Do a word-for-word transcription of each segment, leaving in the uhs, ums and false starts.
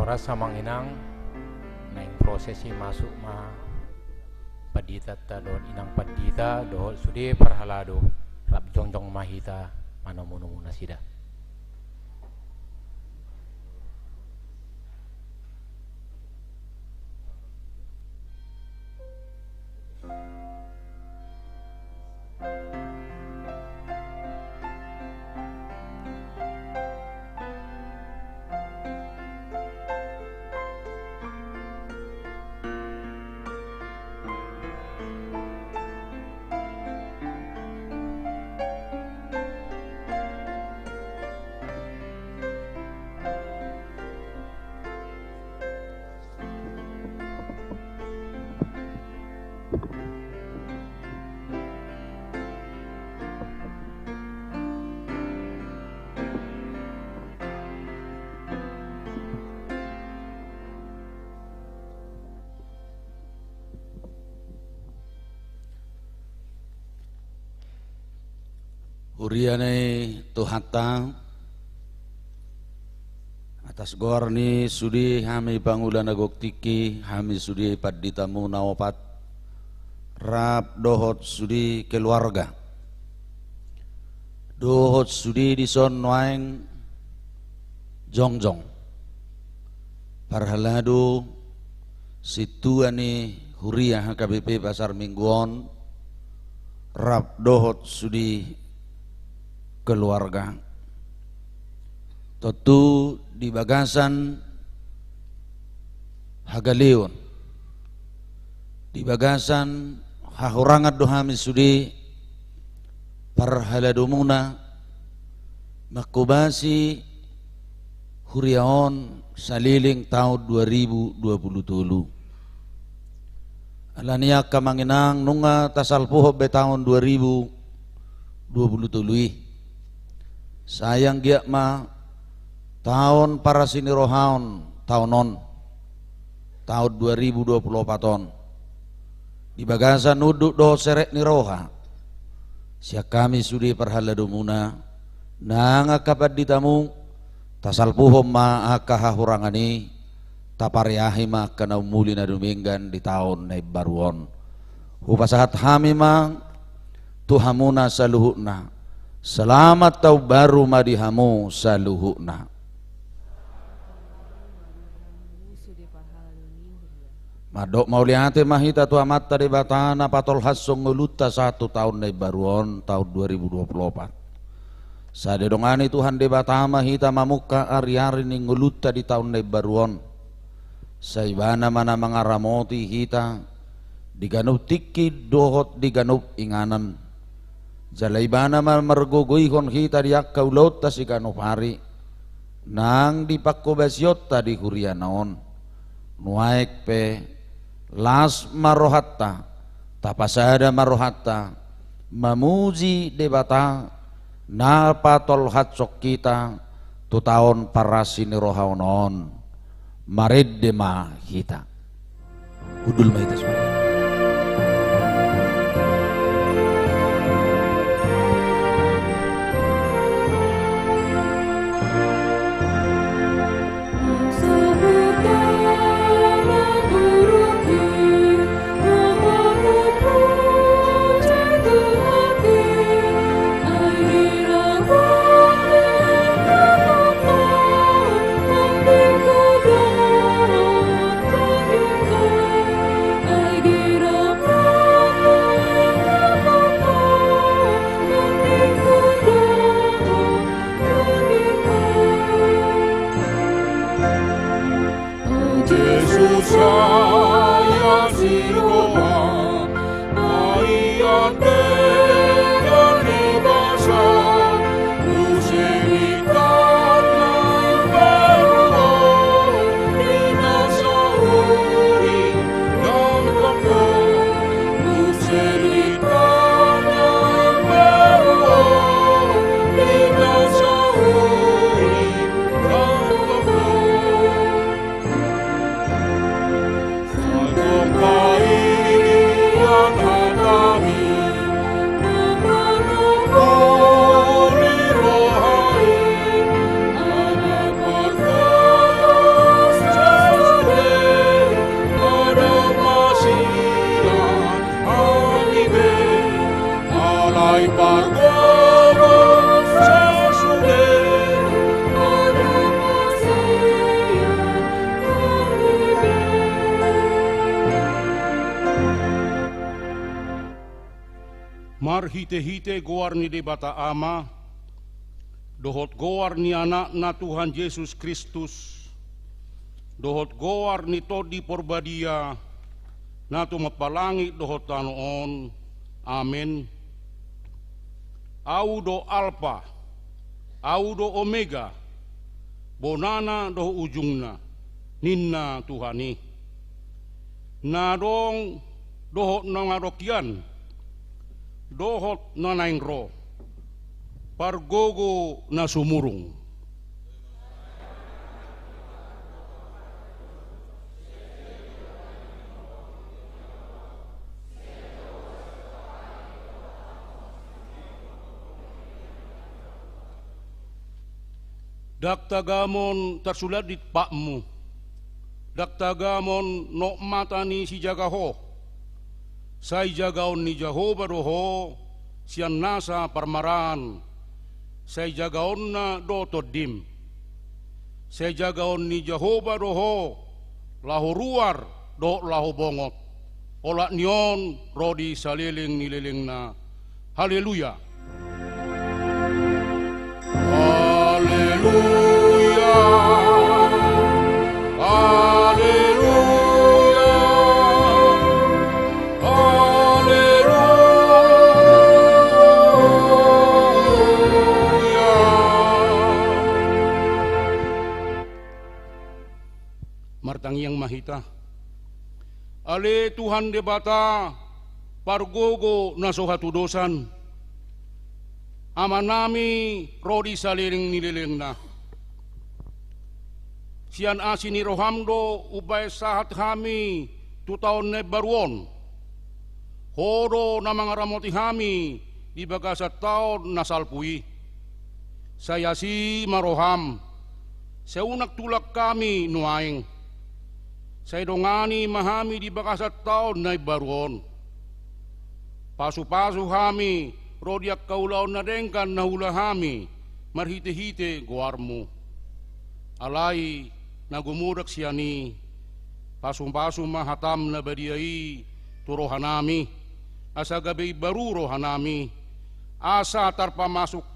Horas amang inang, naeng proses i masuk ma panditanta dohot inang pandita dohot sude parhalado, rap jongjong ma hita manomunomu nasida. Huria ni Tuhanta, atas goar ni sude hami pangula na gok tingki, hami sude panditamu na opat, rap dohot sude keluarga, dohot sude dison nuaeng jongjong parhalado, sintua ni huria H K B P Pasar Minggu on, rap dohot sude keluarga. Tontu di bagasan hagaleon, di bagasan hahurangan do hami sude parhaladomuna, mangkobasi huria on saleleng taon dua ribu dua pulu tolu. Alani i angka amang inang, nunga tasalpuhon be taon dua ribu dua pulu tolu i. Sai anggiat ma taon parasi ni roha on taon on, taon dua ribu dua pulu opat on, di bagasan unduk dohot serep ni roha sian hami sude parhaladomuna, nang angka panditamu, tasalpuhon ma angka hahurangan i, tapareahi ma angka na umuli na dumenggan di taon na imbaru on. Hupasahat hami ma tu hamuna saluhutna. Selamat taon baru ma di hamu saluhutna. Mandok mauliate ma hita tu Amanta Debata na patolhashon ngolunta sahat tu taon na imbaru on, taon dua ribu dua pulu opat. Sai didongani Tuhan Debata ma hita mamungka ariari ni ngolunta di taon na imbaru on. Sai Ibana ma na mangaramoti hita di ganup tingki dohot di ganup inganan. Jala Ibana ma margogoihon hita di angka ulaonta siganup ari, nang di pangkobasionta di huriana on. Nuaeng pe las ma rohanta, tapasada ma rohanta mamuji Debata na patolhashon hita tu taon parasi ni roha on. Marende ma hita. Hundul ma hita sude. Pargogo sasude, pada pasean hami be. Marhitehite goar ni Debata Ama, dohot goar ni Anakna Tuhan Jesus Kristus, dohot goar ni Tondi Porbadia, na tumompa langit dohot tano on. Amen. Ahu do Alpa, ahu do Omega, bonana dohot ujungna, ninna Tuhan i. Na adong dohot na nunga adong hian, dohot na naeng ro, pargogo na sumurung. Ndang tagamon tarsulandit patmu, ndang tagamon nok mata ni sijaga ho. Sai jagaon ni Jahowa do ho sian nasa parmaraan, sai jagaonna do tondim. Sai jagaon ni Jahowa do ho laho ruar dohot laho bongot, olat ni on ro di saleleng ni lelengna. Haleluya. Haleluya. Haleluya. Haleluya. Martangiang ma hita. Ale Tuhan Debata, pargogo na so hatudosan, Amanami ro di saleleng ni lelengna. Sian asi ni roham do umbahen sahat hami tu taon na imbaru on. Ho do na mangaramoti hami di bagasan taon na salpu i. Sai asi ma roham, sai unang tulak hami nuaeng. Sai dongani ma hami di bagasan taon na imbaru on. Pasupasu hami ro di angka ulaon na denggan na huula hami marhitehite goarmu. Alai na gumodang sian i, pasupasu ma hatam na badia i tu rohanami, asa gabe imbaru rohanami, asa tarpamasuk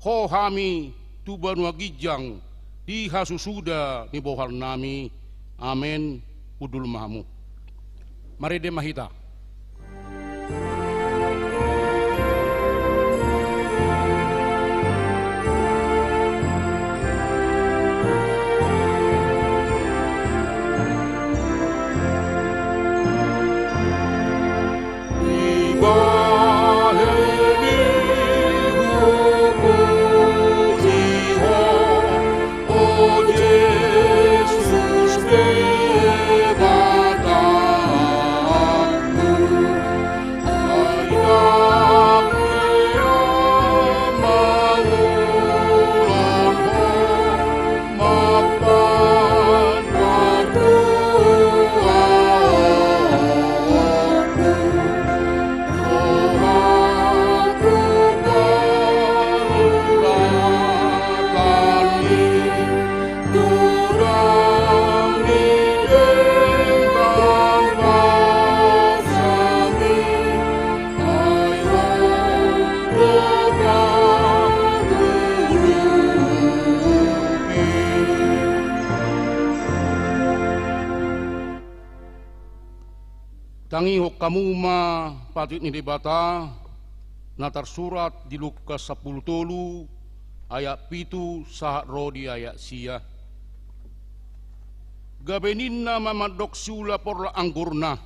ho hami tu banua ginjang di hasusuda ni bohalnami. Amen. Hundul ma hamu. Marende ma hita. Tangihon hamu ma patik ni Debata na tarsurat di Lukas sampulu tolu ayat pitu sahat ro di ayat sia. Gabe ninna ma mandok siula porlak anggurna: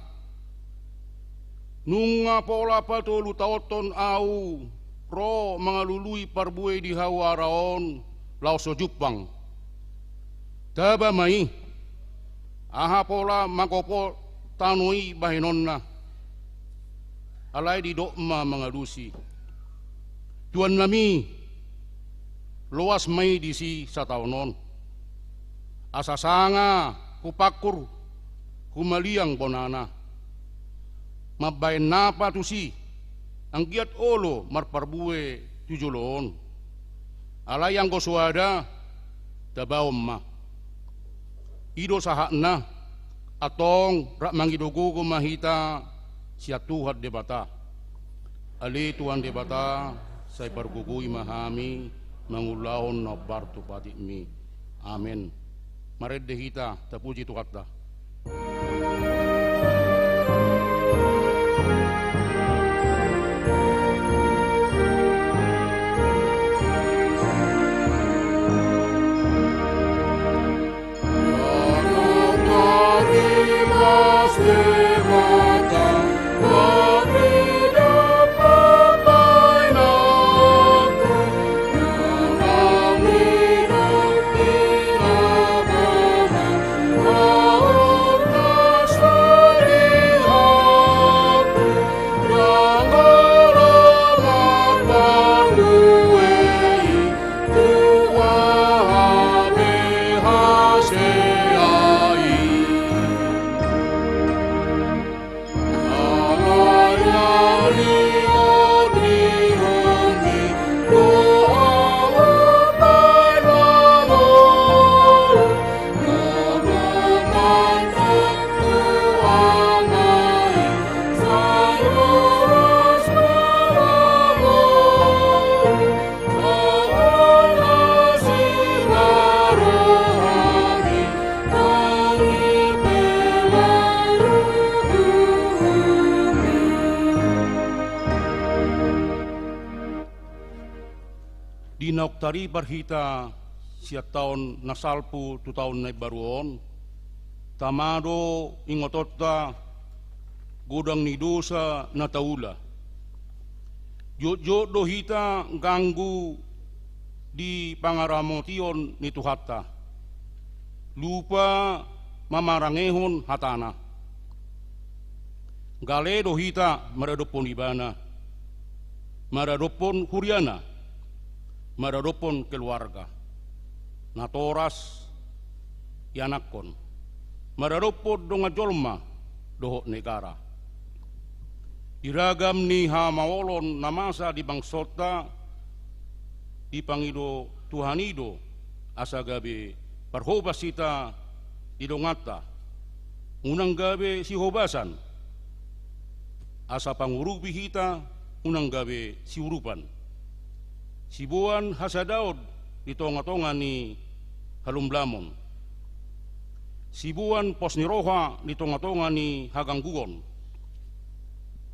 Nunga pola patolu taonhon ahu ro mangalului parbue di hawara on laos so jumpang. Taba ma i, aha pola mangopo tano i bahenonna. Alai didok ma mangalusi: Tuannami, loas ma i disi sataon on, asa sanga hupangkur humaliang bonana. Mambahen napa tusi, Anggiat olo marparbue tu jolo on. Alai anggo soada, tabaon ma. I do sahatna, antong rap mangido gogo ma hita sian Tuhan Debata. Ale Tuhan Debata, sai pargogoi ma hami mangulahon na hombar tu patikmi. Amen. Marende hita, tapuji Tuhanta. Di naung taripar hita sian taon na salpu tu taon na imbaru on, tama do ingotonta godang ni dosa na taula. Jotjot do hita ganggu di pangaramotion ni Tuhanta. Lupa mamarangehon hatana. Gale do hita maradophon ibana, maradophon huriana, maradophon keluarga, natoras, ianakhon, maradophon dongan jolma dohot negara. Di ragam ni hamaolon na masa di bangsonta, dipangido Tuhan i do asa gabe parhobas hita di donganta, unang gabe sihobasan, asa pangurupi hita, unang gabe siurupan. Siboan hasadaon di tongatonga ni halumlamon. Siboan pos ni roha di tongatonga ni hagangguon.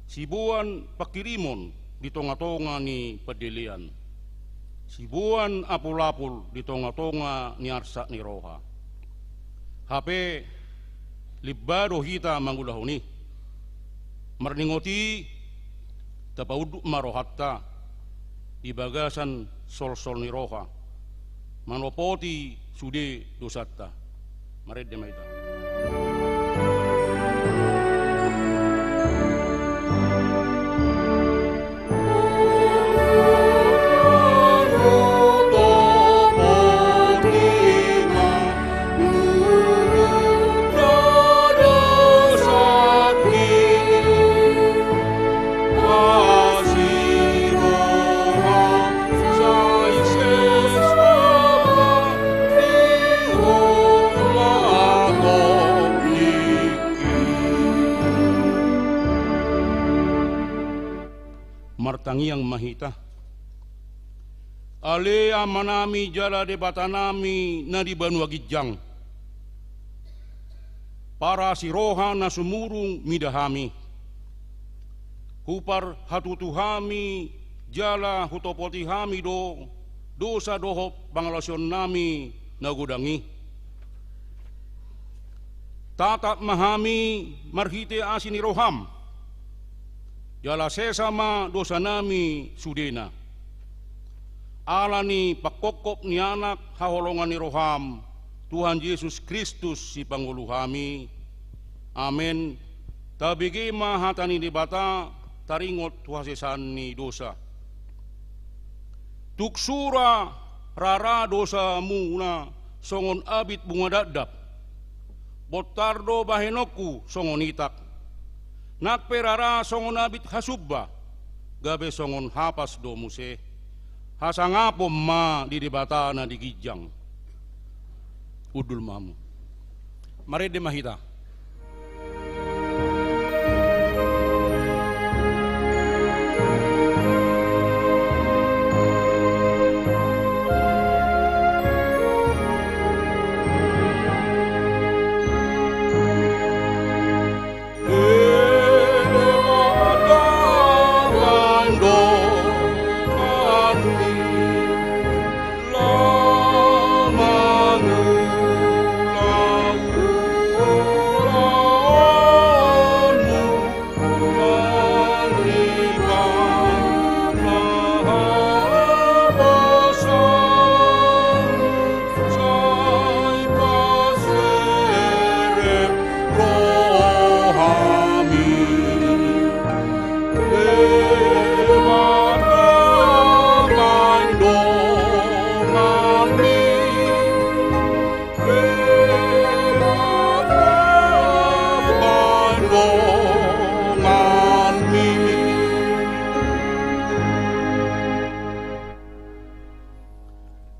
Siboan pangkirimon di tongatonga ni pandelean. Siboan apulapul di tongatonga ni arsak ni roha. Hape limba do hita mangulahon i. Marningot i, tapaunduk ma rohanta di bagasan solsol ni roha, manopoti sude dosanta. Marende ma hita. Martangiang ma hita. Ale Amanami jala Debatanami na di banua ginjang, parasi roha na sumurung mida hami. Huparhatutu hami jala hutopoti hami do dosa dohot pangalaosionnami na godang i. Tatap ma hami marhite asi ni roham, jala sesa ma dosanami sudena. Ala ni pangkophop ni Anak haholongan ni roham, Tuhan Jesus Kristus Sipangolu hami. Amen. Tabege ma hata ni Debata, taringot tu hasesaan ni dosa. Tung sura rara dosamuna songon abit bunga dakdak, bontar do bahenonku songon itak. Nang pe rara songon abit hasumba, gabe songon hapas do muse. Hasangapon ma di Debata na di ginjang. Hundul ma hamu. Marende ma hita.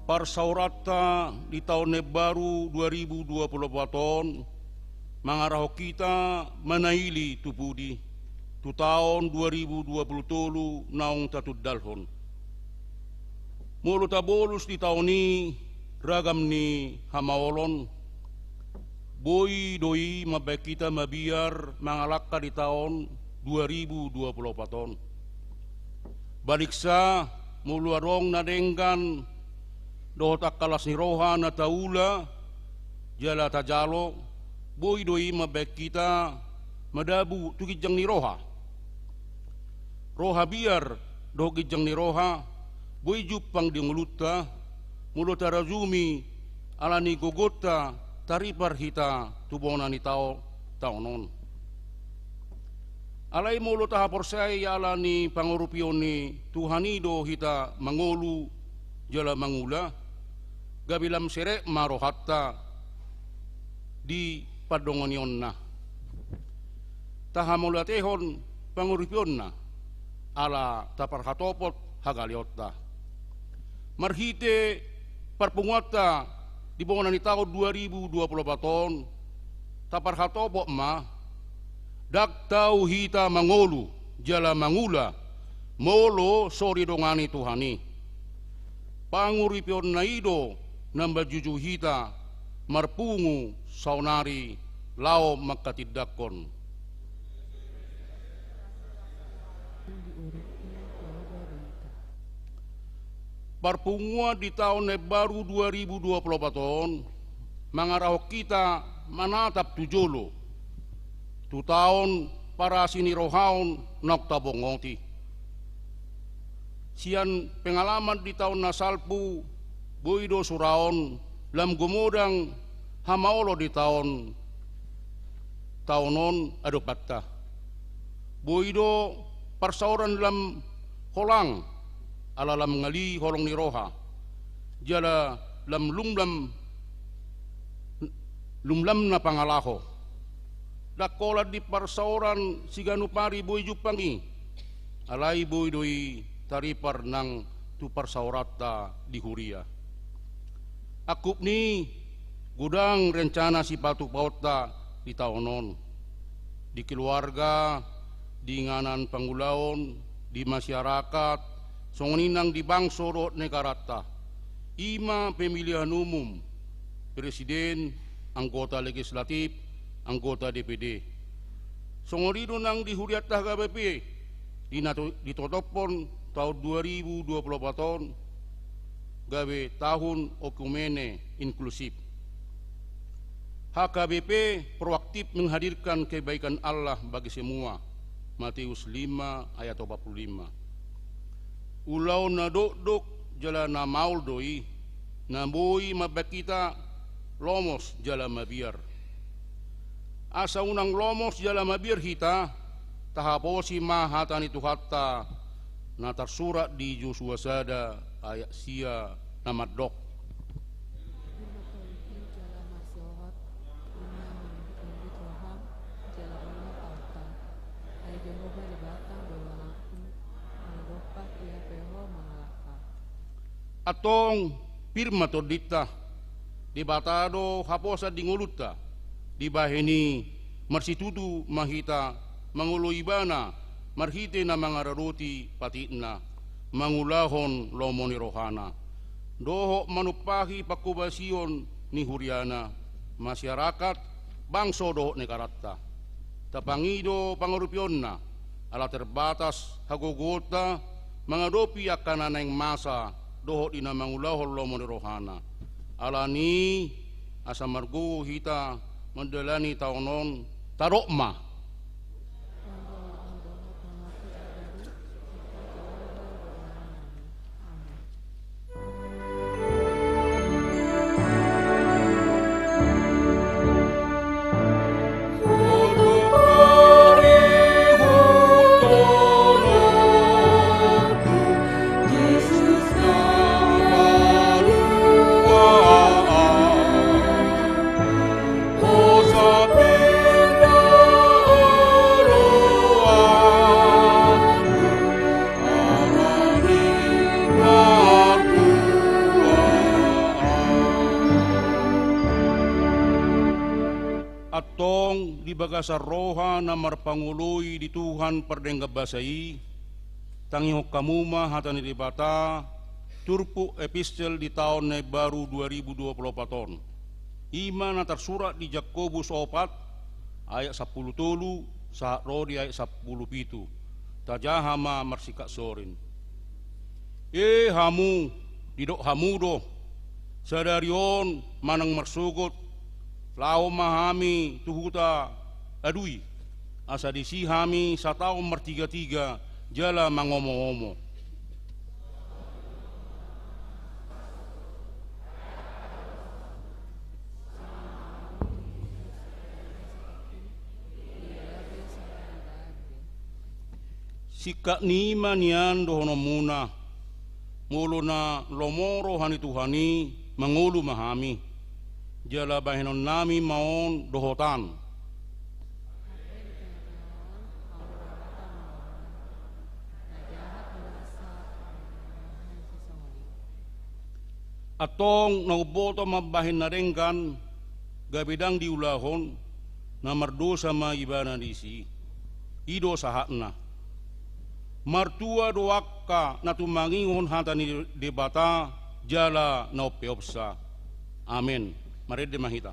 Parsaoranta di taon na imbaru dua ribu dua pulu opat on mangarahon hita manaili tu pudi, tu taon dua ribu dua pulu tolu naung tatundalhon. Molo tabolus di taon i ragam ni hamaolon, boi do i mambaen hita mabiar mangalangka di taon dua ribu dua pulu opat on. Baliksa, molo adong na denggan dohot angka las ni roha na taula jala tajalo, boi do i mambaen hita madabu tu ginjang ni roha. Roha biar dohot ginjang ni roha boi jumpang di ngolunta, molo tarajumi ala ni gogonta taripar hita tu bona ni tao-, taon on. Alai molo tahaporseai ala ni pangurupion ni Tuhan i do hita mangolu jala mangula, gabe lam serep ma rohanta di pandongonionna. Tahamauliatehon pangurupionna ala taparhatopot hagaleonta. Marhite parpunguanta di bona ni taon dua ribu dua pulu opat on, taparhatopot ma, ndang tau hita mangolu jala mangula molo so didongani Tuhan i. Pangurupionna i do na manjuju hita marpungu saonari laho manghatindanghon. Parpunguan di taon na imbaru dua ribu dua pulu opat on mangarahon hita manatap tu jolo, tu taon parasi ni roha on naung tabongoti. Sian pengalaman di taon na salpu, boi do sura on lam gumodang hamaolon di taon, taon on adopanta. Boi do parsaoran lam holang, ala lam ngali holong ni roha, jala lam lumlam, lumlamna pangalaho. Ndang holan di parsaoran siganup ari boi jumpang i, alai boi do i taripar nang tu parsaoranta di huria. Angkup ni godang rencana sipatupaonta di taon on, di keluarga, di inganan pangulaon, di masyarakat, songon i nang di bangso dohot negaranta. I ma pemilihan umum, presiden, anggota legislatif, anggota D P D. Songon i do nang di hurianta H K B P, di na to-, ditotophon taon dua ribu dua pulu opat on gabe tahun oikumene inklusif. H K B P proaktif menghadirkan kebaikan Allah bagi semua, Matius lima ayat opat pulu lima. Ulaon na dokdok jala na maol do i, na boi mambaen hita lomos jala mabiar. Asa unang lomos jala mabiar hita, tahaposi ma hata ni Tuhanta na tarsurat di Josua sada ayat sia na mandok. Ima tolihon jala marsihohot, ima mangundit roham, jala olat ahu. Ai Jahowa Debata do Allahmu, na Antong pir ma tondinta, Debata do haposan di ngolunta. Dibahen i marsitutu ma hita mangoloi Ibana marhite na mangaradoti patikna, mangulahon lomo ni rohana, dohot manumpahi pangkobasion ni huriana, masyarakat, bangso dohot negaranta. Tapangido pangarupionna, ala terbatas hagogoonta mangadopi angka na naeng masa dohot di na mangulahon lomo ni rohana. Alani i, asa margogo hita mandalani taon on, tadok ma. Antong di bagasan roha na marpangoloi di Tuhan pardenggan basa i, tangihon hamu ma hata ni Debata, turpuk epistel di taon na imbaru dua ribu dua puluh opat on. I ma na tarsurat di Jakobus opat ayat sampulu tolu sahat ro di ayat sampulu pitu. Tajaha ma marsingkat sorin. E hamu, didok hamu do, sadari on manang marsogot, laho ma hami tu huta Adui, asa disi hami sataon martigatiga jala mangomo-omo. Singkat ni i ma nian dohononmuna, molo na lomo roha ni Tuhan i, mangolu ma hami. Jala bahenonnami ma on dohotan. Antong na umboto mambahen na denggan, gabe ndang diulahon, na mardosa ma ibana disi. I do sahatna. Martua do angka na tumangihon hata ni Debata jala na umpeopsa. Amen. Marende ma hita.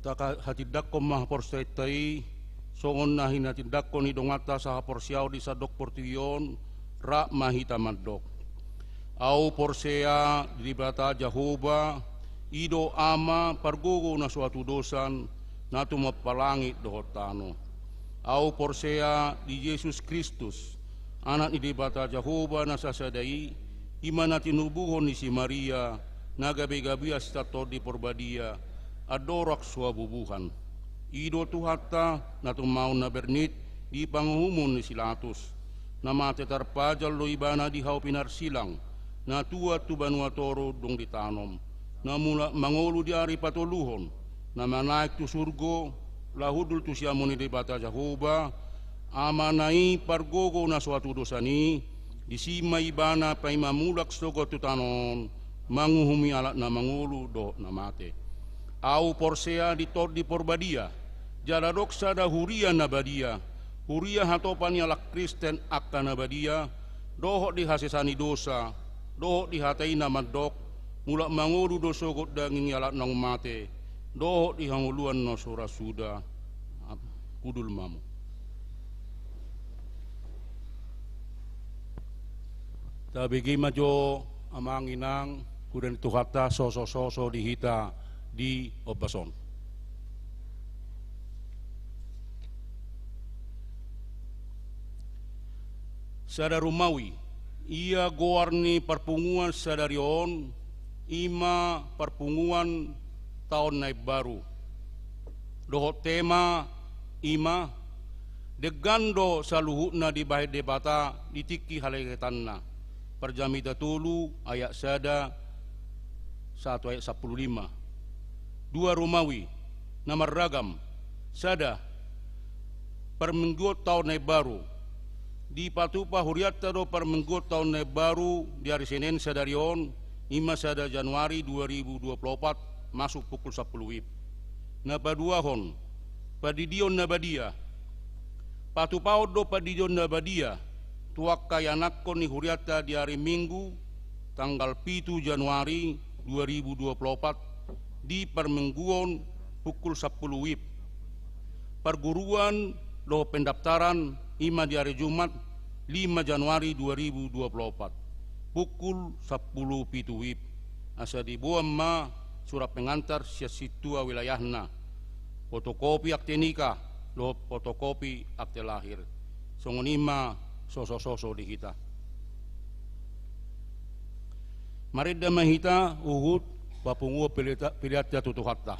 Tahatindanghon ma haporseaonta i, songon na hinatindangkon ni donganta sahaporseaon di sandok portibi on, rap ma hita mandok. Ahu porsea di Debata Jahowa, i do Ama pargogo na so hatudosan, na tumompa langit dohot tano. Ahu porsea di Jesus Kristus, Anak ni Debata Jahowa na sasada i, i ma na tinubuhon ni si Maria, na gabe-gabean sian Tondi Porbadia, andorang so habubuhan. I do Tuhanta, na tumaon na bernit di panguhumon ni si Latus. Na mate tarpajal do Ibana di hau pinarsilang, na tuat tu banua toru dung ditanom, na mulak mangolu di ari patoluhon, na manaek tu surgo, laho hundul tu siamun ni Debata Jahowa, Amana i pargogo na so hatudosan i, disi ma Ibana paima mulak sogot tu tano on, manguhumi halak na mangolu dohot na mate. Ahu porsea di Tondi Porbadia, jala adong sada huria na badia, huria hatopan ni halak Kristen angka na badia, dohot di hasesaan ni dosa, dohot di hata i na mandok, mulak mangolu do sogot daging ni halak naung mate, dohot di hangoluan na so ra suda. Hundul ma hamu. Tabege ma jo amang inang, huria ni Tuhanta, sosososo di hita di ombas on. Sada Romawi, ia goar ni parpunguan sadari on, i ma parpunguan taon na imbaru. Dohot tema, i ma, denggan do saluhutna dibahen Debata di tingki halegetanna. Parjamita tolu ayat sada sahat tu ayat sampulu lima. Dua Romawi, na marragam, sada, parmingguon taon na imbaru. Dipatupa hurianta do parmingguon taon na imbaru di ari Senen sadari on, i ma sada Januari dua ribu dua puluh opat, masuk pukul sampulu WIB. Na paduahon, pandidion na badia. Patupaon do pandidion na badia tu angka ianakhon ni hurianta di ari Minggu, tanggal pitu Januari dua ribu dua puluh opat, di parmingguon pukul sampulu WIB. Parguruan dohot pendaftaran i ma di ari Jumat, lima Januari dua ribu dua puluh opat, pukul sampulu pitu WIB. Asa diboan ma surat pengantar sian sintua wilayahna, fotokopi akte nikah dohot fotokopi akte lahir. Songon i ma sosososo di hita. Marende ma hita huhut papunguhon pelean-, peleanta tu Tuhanta.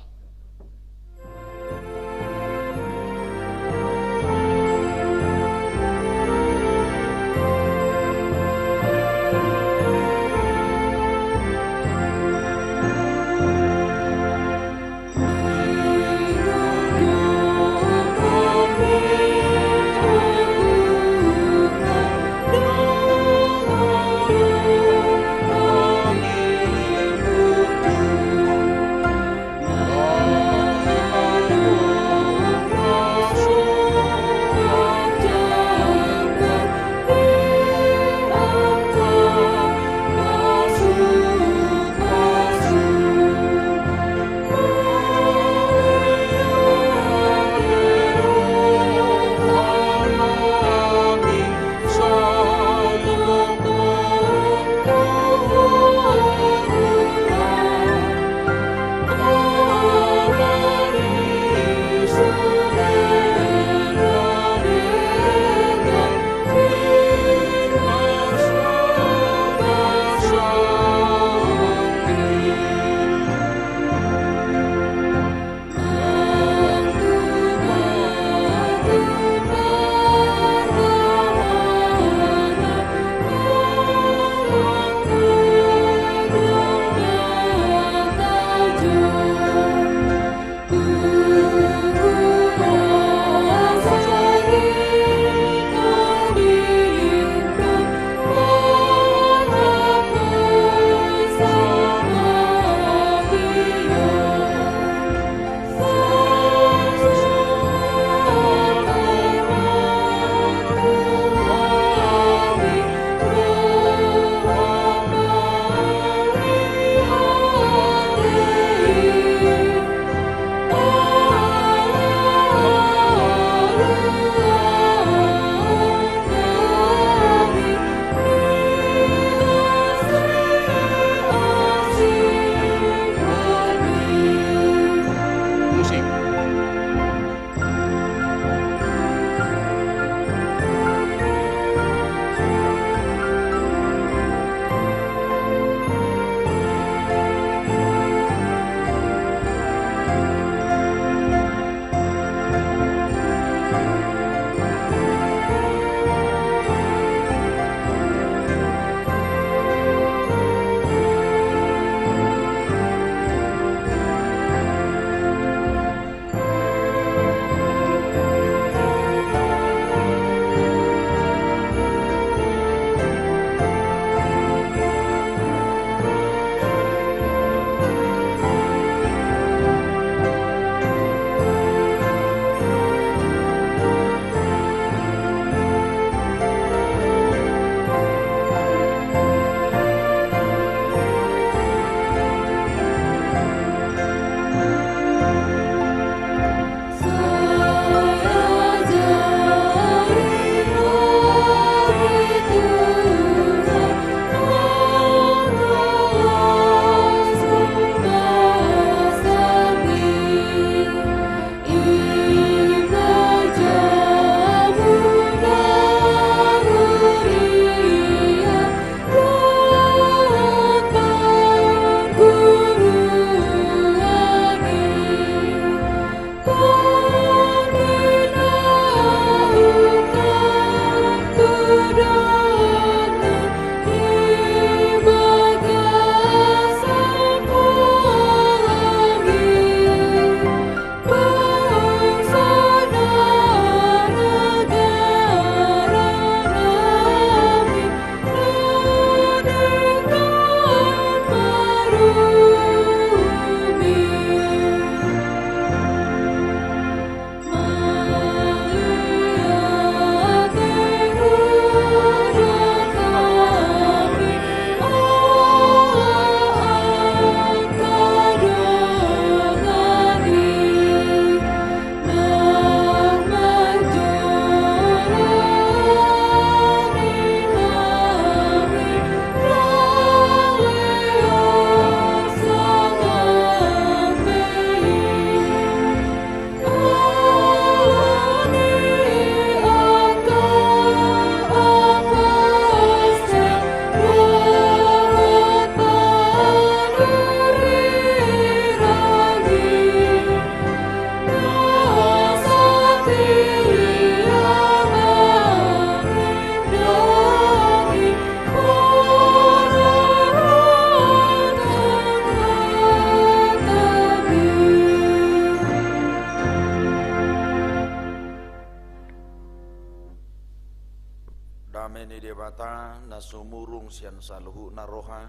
na sumurung sian saluhutna roha,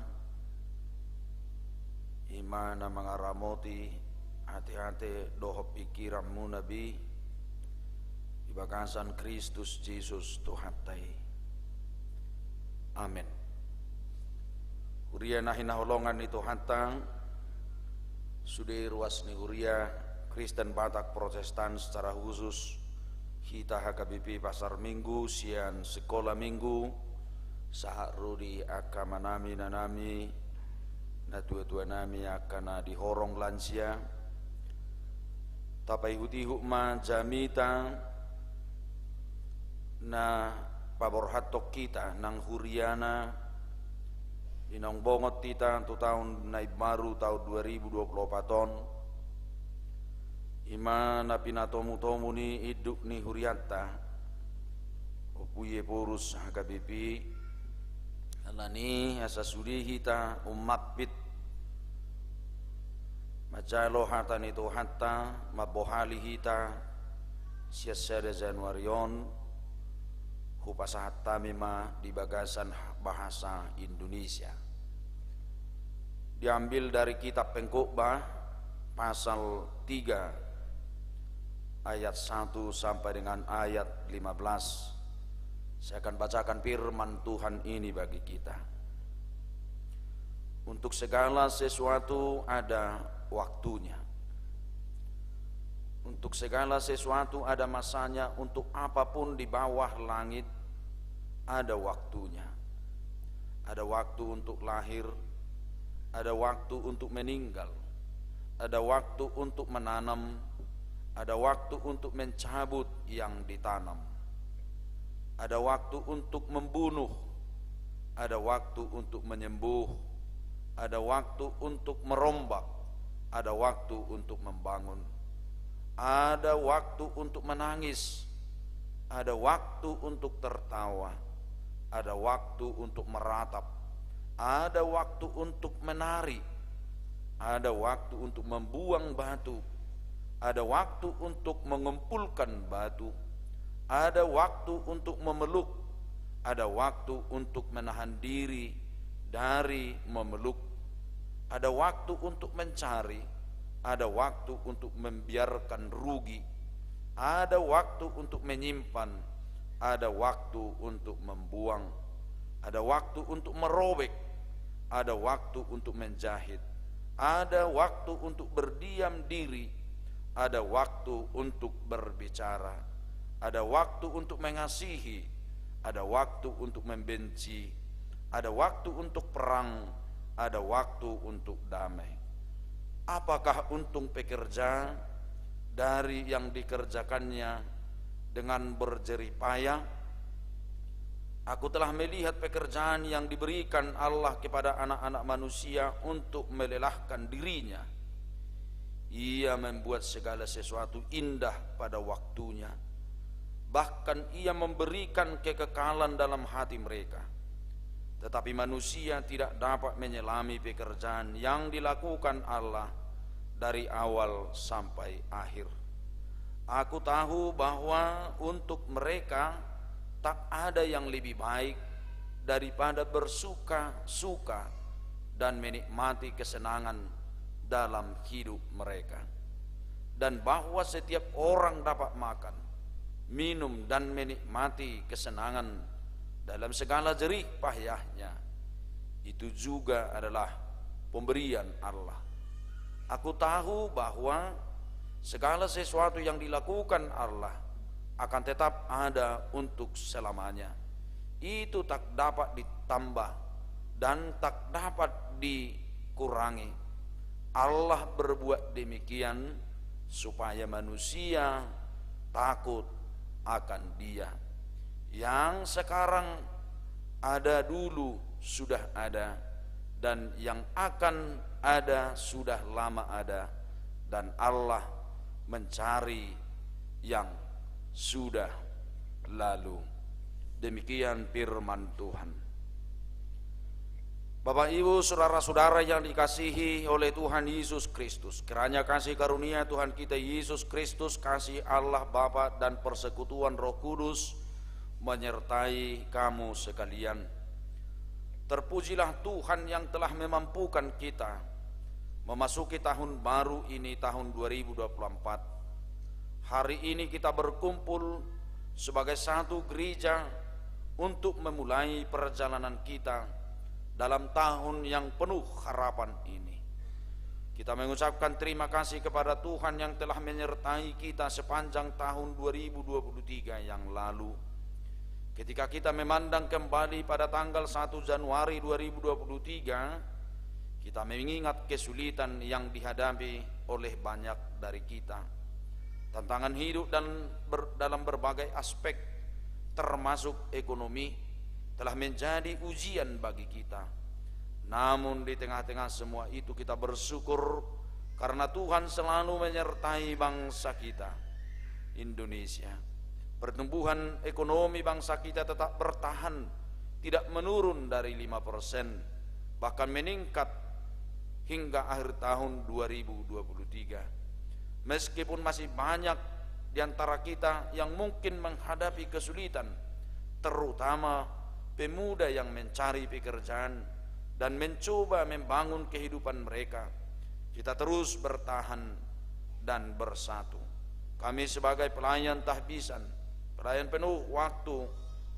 i ma na mangaramoti ateate dohot pingkiranmuna be di bagasan Kristus Jesus Tuhanta i. Amen. Huria na hinaholongan ni Tuhanta, sude ruas ni huria Kristen Batak Protestan, secara khusus hita H K B P Pasar Minggu sian Sikola Minggu, sahat ro di angka amanami, inanami, natuatuanami, angka na di horong, lansia. Tapaihutihut ma jamita na paborhathon hita nang huriana, di naung bongot hita tu taon na imbaru, taon dua ribu dua puluh opat on, i ma na pinatomutomu ni induk ni hurianta, Ompu Iephorus H K B P, alani asa sude hita ummampit manjalo hata ni Tuhanta, mambohali hita sian sada Januari on, hupasahat hami ma di bagasan bahasa Indonesia. Diambil dari kitab Pengkhotbah pasal tiga ayat satu sampai dengan ayat lima belas. Saya akan bacakan firman Tuhan ini bagi kita. Untuk segala sesuatu ada waktunya. Untuk segala sesuatu ada masanya, untuk apapun di bawah langit ada waktunya. Ada waktu untuk lahir, ada waktu untuk meninggal, ada waktu untuk menanam, ada waktu untuk mencabut yang ditanam, ada waktu untuk membunuh, ada waktu untuk menyembuh, ada waktu untuk merombak, ada waktu untuk membangun, ada waktu untuk menangis, ada waktu untuk tertawa, ada waktu untuk meratap, ada waktu untuk menari, ada waktu untuk membuang batu, ada waktu untuk mengumpulkan batu, ada waktu untuk memeluk, ada waktu untuk menahan diri dari memeluk, ada waktu untuk mencari, ada waktu untuk membiarkan rugi, ada waktu untuk menyimpan, ada waktu untuk membuang, ada waktu untuk merobek, ada waktu untuk menjahit, ada waktu untuk berdiam diri, ada waktu untuk berbicara, ada waktu untuk mengasihi, ada waktu untuk membenci, ada waktu untuk perang, ada waktu untuk damai. Apakah untung pekerja dari yang dikerjakannya dengan berjerih payah? Aku telah melihat pekerjaan yang diberikan Allah kepada anak-anak manusia untuk melelahkan dirinya. Ia membuat segala sesuatu indah pada waktunya. Bahkan Ia memberikan kekekalan dalam hati mereka. Tetapi manusia tidak dapat menyelami pekerjaan yang dilakukan Allah dari awal sampai akhir. Aku tahu bahwa untuk mereka tak ada yang lebih baik daripada bersuka-suka dan menikmati kesenangan dalam hidup mereka, dan bahwa setiap orang dapat makan, minum, dan menikmati kesenangan dalam segala jerih payahnya, itu juga adalah pemberian Allah. Aku tahu bahwa segala sesuatu yang dilakukan Allah akan tetap ada untuk selamanya. Itu tak dapat ditambah dan tak dapat dikurangi. Allah berbuat demikian supaya manusia takut akan Dia. Yang sekarang ada dulu sudah ada, dan yang akan ada sudah lama ada, dan Allah mencari yang sudah lalu. Demikian firman Tuhan. Bapak, Ibu, saudara-saudara yang dikasihi oleh Tuhan Yesus Kristus, kiranya kasih karunia Tuhan kita Yesus Kristus, kasih Allah Bapa, dan persekutuan Roh Kudus menyertai kamu sekalian. Terpujilah Tuhan yang telah memampukan kita memasuki tahun baru ini, tahun dua ribu dua puluh empat. Hari ini kita berkumpul sebagai satu gereja untuk memulai perjalanan kita dalam tahun yang penuh harapan ini. Kita mengucapkan terima kasih kepada Tuhan yang telah menyertai kita sepanjang tahun dua ribu dua puluh tiga yang lalu. Ketika kita memandang kembali pada tanggal satu Januari dua ribu dua puluh tiga, kita mengingat kesulitan yang dihadapi oleh banyak dari kita. Tantangan hidup dan ber-, dalam berbagai aspek, termasuk ekonomi, telah menjadi ujian bagi kita. Namun, di tengah-tengah semua itu, kita bersyukur karena Tuhan selalu menyertai bangsa kita, Indonesia. Pertumbuhan ekonomi bangsa kita tetap bertahan, tidak menurun dari lima persen, bahkan meningkat hingga akhir tahun dua ribu dua puluh tiga. Meskipun masih banyak di antara kita yang mungkin menghadapi kesulitan, terutama pemuda yang mencari pekerjaan dan mencoba membangun kehidupan mereka, kita terus bertahan dan bersatu. Kami sebagai pelayan tahbisan, pelayan penuh waktu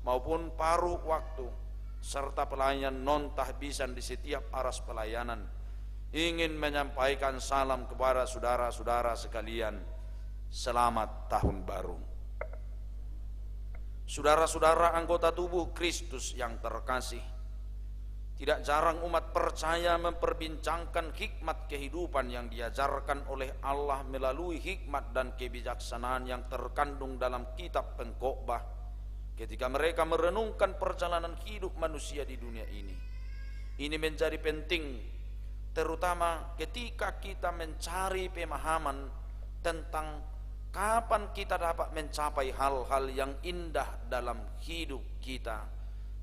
maupun paruh waktu, serta pelayan non tahbisan di setiap aras pelayanan, ingin menyampaikan salam kepada saudara-saudara sekalian. Selamat Tahun Baru. Saudara-saudara anggota tubuh Kristus yang terkasih, tidak jarang umat percaya memperbincangkan hikmat kehidupan yang diajarkan oleh Allah melalui hikmat dan kebijaksanaan yang terkandung dalam kitab Pengkhotbah, ketika mereka merenungkan perjalanan hidup manusia di dunia ini. Ini menjadi penting, terutama ketika kita mencari pemahaman tentang kapan kita dapat mencapai hal-hal yang indah dalam hidup kita,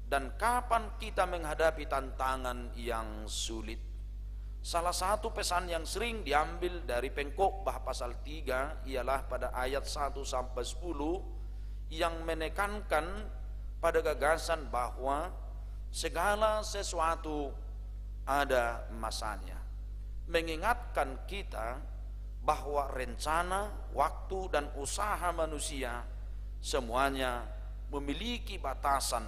dan kapan kita menghadapi tantangan yang sulit. Salah satu pesan yang sering diambil dari Pengkhotbah pasal tiga ialah pada ayat satu sampai sepuluh, yang menekankan pada gagasan bahwa segala sesuatu ada masanya, mengingatkan kita bahwa rencana, waktu, dan usaha manusia semuanya memiliki batasan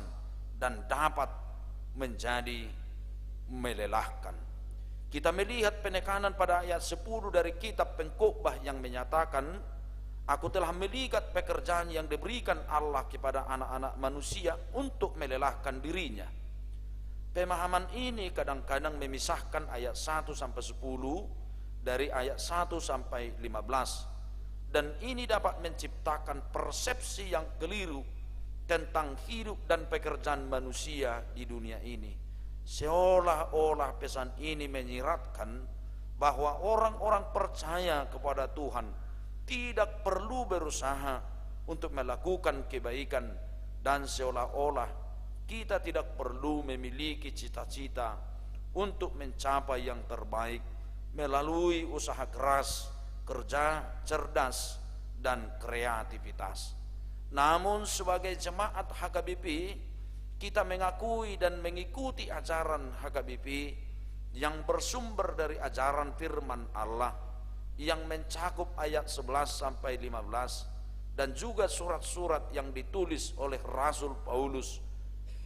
dan dapat menjadi melelahkan. Kita melihat penekanan pada ayat sepuluh dari kitab Pengkhotbah yang menyatakan, "Aku telah melihat pekerjaan yang diberikan Allah kepada anak-anak manusia untuk melelahkan dirinya." Pemahaman ini kadang-kadang memisahkan ayat satu sampai sepuluh dari ayat satu sampai lima belas. Dan ini dapat menciptakan persepsi yang keliru tentang hidup dan pekerjaan manusia di dunia ini. Seolah-olah pesan ini menyiratkan bahwa orang-orang percaya kepada Tuhan tidak perlu berusaha untuk melakukan kebaikan, dan seolah-olah kita tidak perlu memiliki cita-cita untuk mencapai yang terbaik melalui usaha keras, kerja cerdas, dan kreativitas. Namun, sebagai jemaat H K B P, kita mengakui dan mengikuti ajaran H K B P yang bersumber dari ajaran firman Allah yang mencakup ayat sebelas sampai lima belas, dan juga surat-surat yang ditulis oleh Rasul Paulus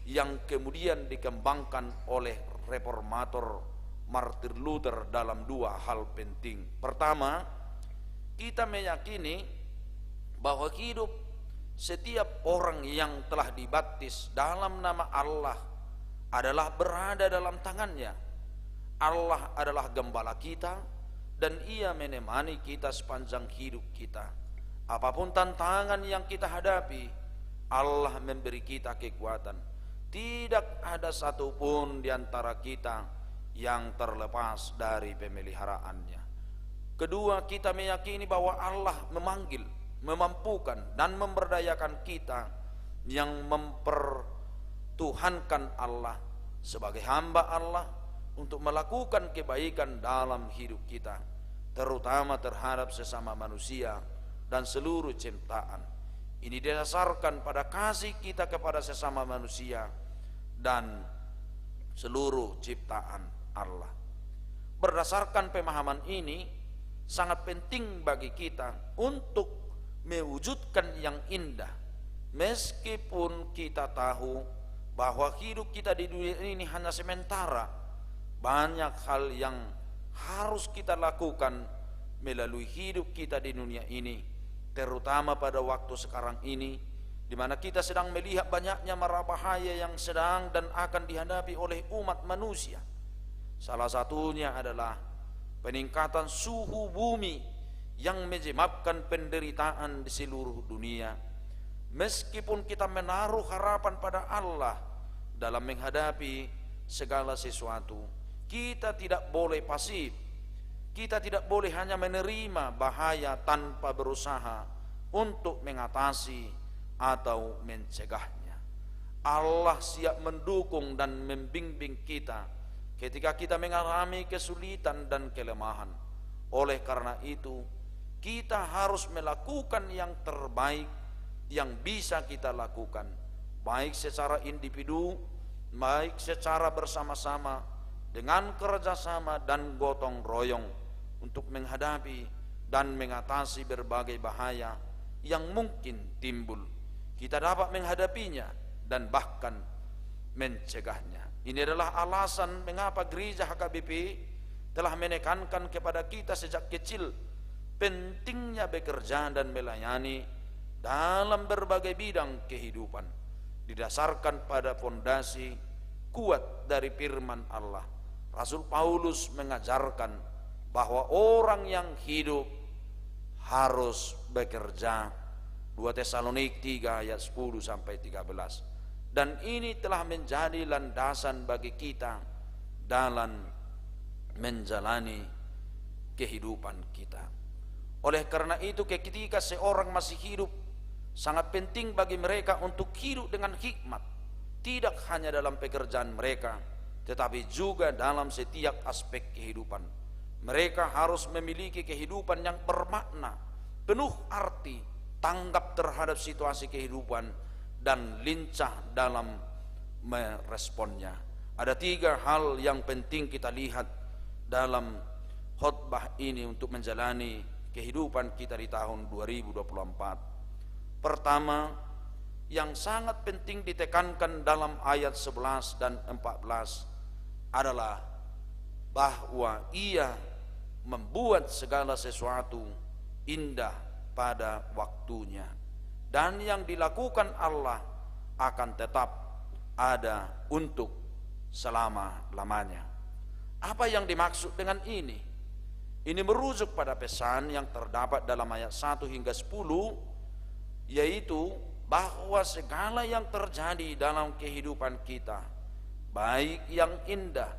yang kemudian dikembangkan oleh reformator Martin Luther dalam dua hal penting. Pertama, kita meyakini bahwa hidup setiap orang yang telah dibaptis dalam nama Allah adalah berada dalam tangan-Nya. Allah adalah gembala kita, dan Ia menemani kita sepanjang hidup kita. Apapun tantangan yang kita hadapi, Allah memberi kita kekuatan. Tidak ada satupun di antara kita yang terlepas dari pemeliharaan-Nya. Kedua, kita meyakini bahwa Allah memanggil, memampukan, dan memberdayakan kita yang mempertuhankan Allah sebagai hamba Allah untuk melakukan kebaikan dalam hidup kita, terutama terhadap sesama manusia dan seluruh ciptaan. Ini didasarkan pada kasih kita kepada sesama manusia dan seluruh ciptaan Allah. Berdasarkan pemahaman ini, sangat penting bagi kita untuk mewujudkan yang indah, meskipun kita tahu bahwa hidup kita di dunia ini hanya sementara. Banyak hal yang harus kita lakukan melalui hidup kita di dunia ini, terutama pada waktu sekarang ini, di mana kita sedang melihat banyaknya mara bahaya yang sedang dan akan dihadapi oleh umat manusia. Salah satunya adalah peningkatan suhu bumi yang menyebabkan penderitaan di seluruh dunia. Meskipun kita menaruh harapan pada Allah dalam menghadapi segala sesuatu, kita tidak boleh pasif. Kita tidak boleh hanya menerima bahaya tanpa berusaha untuk mengatasi atau mencegahnya. Allah siap mendukung dan membimbing kita ketika kita mengalami kesulitan dan kelemahan. Oleh karena itu, kita harus melakukan yang terbaik yang bisa kita lakukan, baik secara individu, baik secara bersama-sama, dengan kerjasama dan gotong royong untuk menghadapi dan mengatasi berbagai bahaya yang mungkin timbul. Kita dapat menghadapinya dan bahkan mencegahnya. Ini adalah alasan mengapa gereja H K B P telah menekankan kepada kita sejak kecil pentingnya bekerja dan melayani dalam berbagai bidang kehidupan, didasarkan pada fondasi kuat dari firman Allah. Rasul Paulus mengajarkan bahwa orang yang hidup harus bekerja, dua Tesalonik tiga ayat sepuluh sampai tiga belas. Dan ini telah menjadi landasan bagi kita dalam menjalani kehidupan kita. Oleh karena itu, ketika seorang masih hidup, sangat penting bagi mereka untuk hidup dengan hikmat, tidak hanya dalam pekerjaan mereka, tetapi juga dalam setiap aspek kehidupan. Mereka harus memiliki kehidupan yang bermakna, penuh arti, tanggap terhadap situasi kehidupan, dan lincah dalam meresponnya. Ada tiga hal yang penting kita lihat dalam khotbah ini untuk menjalani kehidupan kita di tahun dua ribu dua puluh empat. Pertama, yang sangat penting ditekankan dalam ayat sebelas dan empat belas adalah bahwa Ia membuat segala sesuatu indah pada waktunya, dan yang dilakukan Allah akan tetap ada untuk selama-lamanya. Apa yang dimaksud dengan ini? Ini merujuk pada pesan yang terdapat dalam ayat satu hingga sepuluh, yaitu bahwa segala yang terjadi dalam kehidupan kita, baik yang indah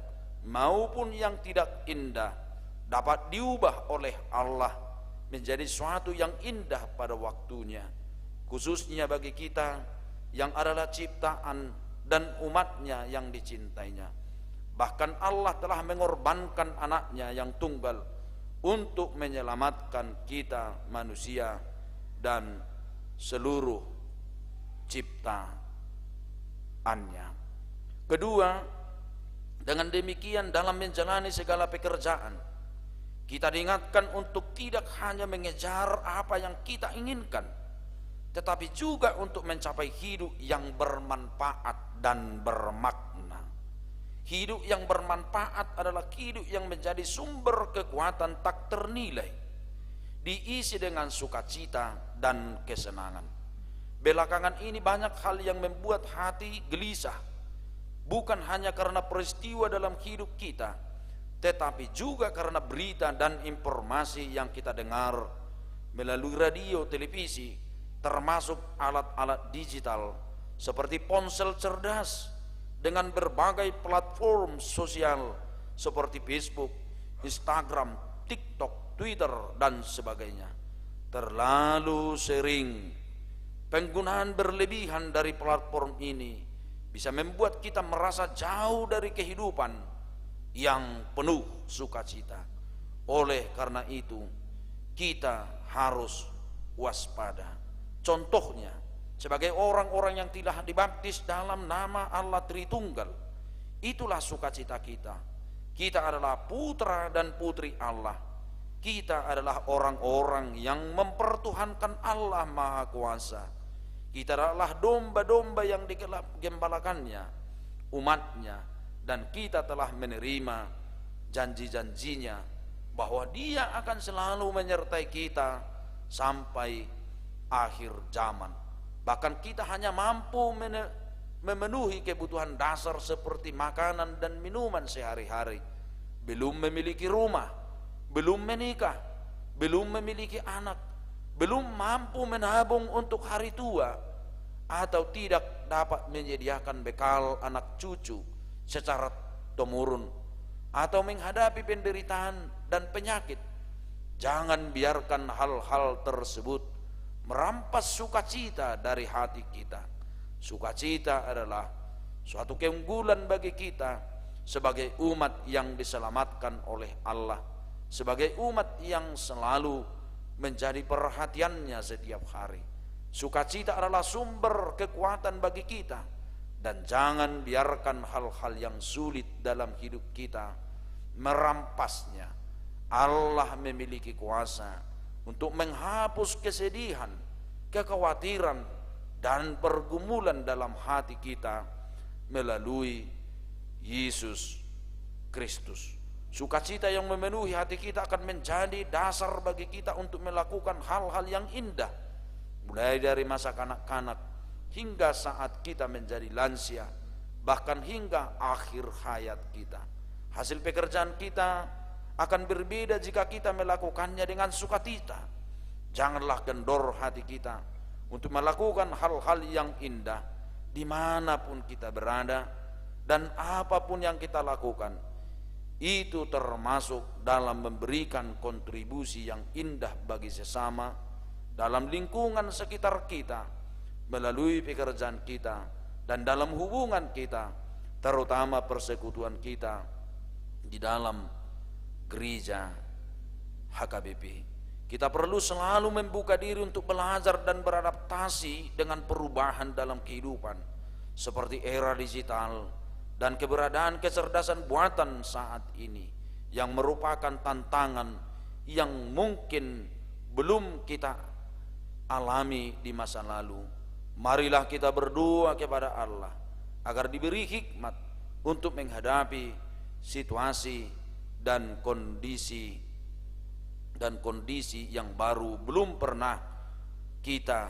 maupun yang tidak indah, dapat diubah oleh Allah menjadi suatu yang indah pada waktunya, khususnya bagi kita yang adalah ciptaan dan umat-Nya yang dicintai-Nya. Bahkan Allah telah mengorbankan Anak-Nya yang tunggal untuk menyelamatkan kita manusia dan seluruh ciptaan-Nya. Kedua, dengan demikian dalam menjalani segala pekerjaan, kita diingatkan untuk tidak hanya mengejar apa yang kita inginkan, tetapi juga untuk mencapai hidup yang bermanfaat dan bermakna. Hidup yang bermanfaat adalah hidup yang menjadi sumber kekuatan tak ternilai, diisi dengan sukacita dan kesenangan. Belakangan ini banyak hal yang membuat hati gelisah, bukan hanya karena peristiwa dalam hidup kita, tetapi juga karena berita dan informasi yang kita dengar melalui radio, televisi, termasuk alat-alat digital seperti ponsel cerdas dengan berbagai platform sosial seperti Facebook, Instagram, TikTok, Twitter, dan sebagainya. Terlalu sering penggunaan berlebihan dari platform ini bisa membuat kita merasa jauh dari kehidupan yang penuh sukacita. Oleh karena itu, kita harus waspada. Contohnya, sebagai orang-orang yang telah dibaptis dalam nama Allah Tritunggal, Itulah sukacita kita. Kita adalah putra dan putri Allah. Kita adalah orang-orang yang mempertuhankan Allah Maha Kuasa. Kita adalah domba-domba yang digembalakannya, umatnya, dan kita telah menerima janji-janjinya bahwa Dia akan selalu menyertai kita sampai akhir zaman. Bahkan kita hanya mampu mene-, memenuhi kebutuhan dasar seperti makanan dan minuman sehari-hari. Belum memiliki rumah, belum menikah, belum memiliki anak, belum mampu menabung untuk hari tua, atau tidak dapat menyediakan bekal anak cucu secara temurun, atau menghadapi penderitaan dan penyakit. Jangan biarkan hal-hal tersebut merampas sukacita dari hati kita. Sukacita adalah suatu keunggulan bagi kita sebagai umat yang diselamatkan oleh Allah, sebagai umat yang selalu menjadi perhatiannya setiap hari. Sukacita adalah sumber kekuatan bagi kita, dan jangan biarkan hal-hal yang sulit dalam hidup kita merampasnya. Allah memiliki kuasa untuk menghapus kesedihan, kekhawatiran, dan pergumulan dalam hati kita melalui Yesus Kristus. Sukacita yang memenuhi hati kita akan menjadi dasar bagi kita untuk melakukan hal-hal yang indah, mulai dari masa kanak-kanak hingga saat kita menjadi lansia, bahkan hingga akhir hayat kita. Hasil pekerjaan kita akan berbeda jika kita melakukannya dengan sukacita. Janganlah kendor hati kita untuk melakukan hal-hal yang indah dimanapun kita berada dan apapun yang kita lakukan. Itu termasuk dalam memberikan kontribusi yang indah bagi sesama, dalam lingkungan sekitar kita, melalui pekerjaan kita, dan dalam hubungan kita, terutama persekutuan kita di dalam gereja H K B P. Kita perlu selalu membuka diri untuk belajar dan beradaptasi dengan perubahan dalam kehidupan, seperti era digital dan keberadaan kecerdasan buatan saat ini, yang merupakan tantangan yang mungkin belum kita alami di masa lalu. Marilah kita berdoa kepada Allah agar diberi hikmat untuk menghadapi situasi dan kondisi, dan kondisi yang baru belum pernah kita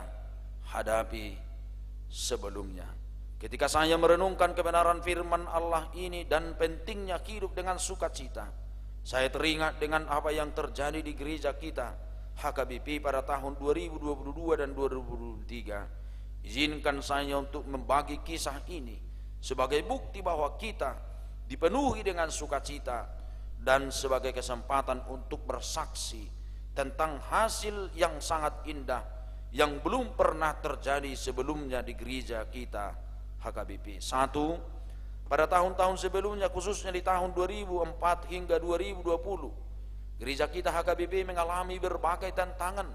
hadapi sebelumnya. Ketika saya merenungkan kebenaran firman Allah ini dan pentingnya hidup dengan sukacita, saya teringat dengan apa yang terjadi di gereja kita, H K B P, pada tahun dua ribu dua puluh dua dan dua ribu dua puluh tiga. Izinkan saya untuk membagi kisah ini sebagai bukti bahwa kita dipenuhi dengan sukacita dan sebagai kesempatan untuk bersaksi tentang hasil yang sangat indah yang belum pernah terjadi sebelumnya di gereja kita, H K B P. Satu, pada tahun-tahun sebelumnya, khususnya di tahun dua ribu empat hingga dua ribu dua puluh, gereja kita H K B P mengalami berbagai tantangan.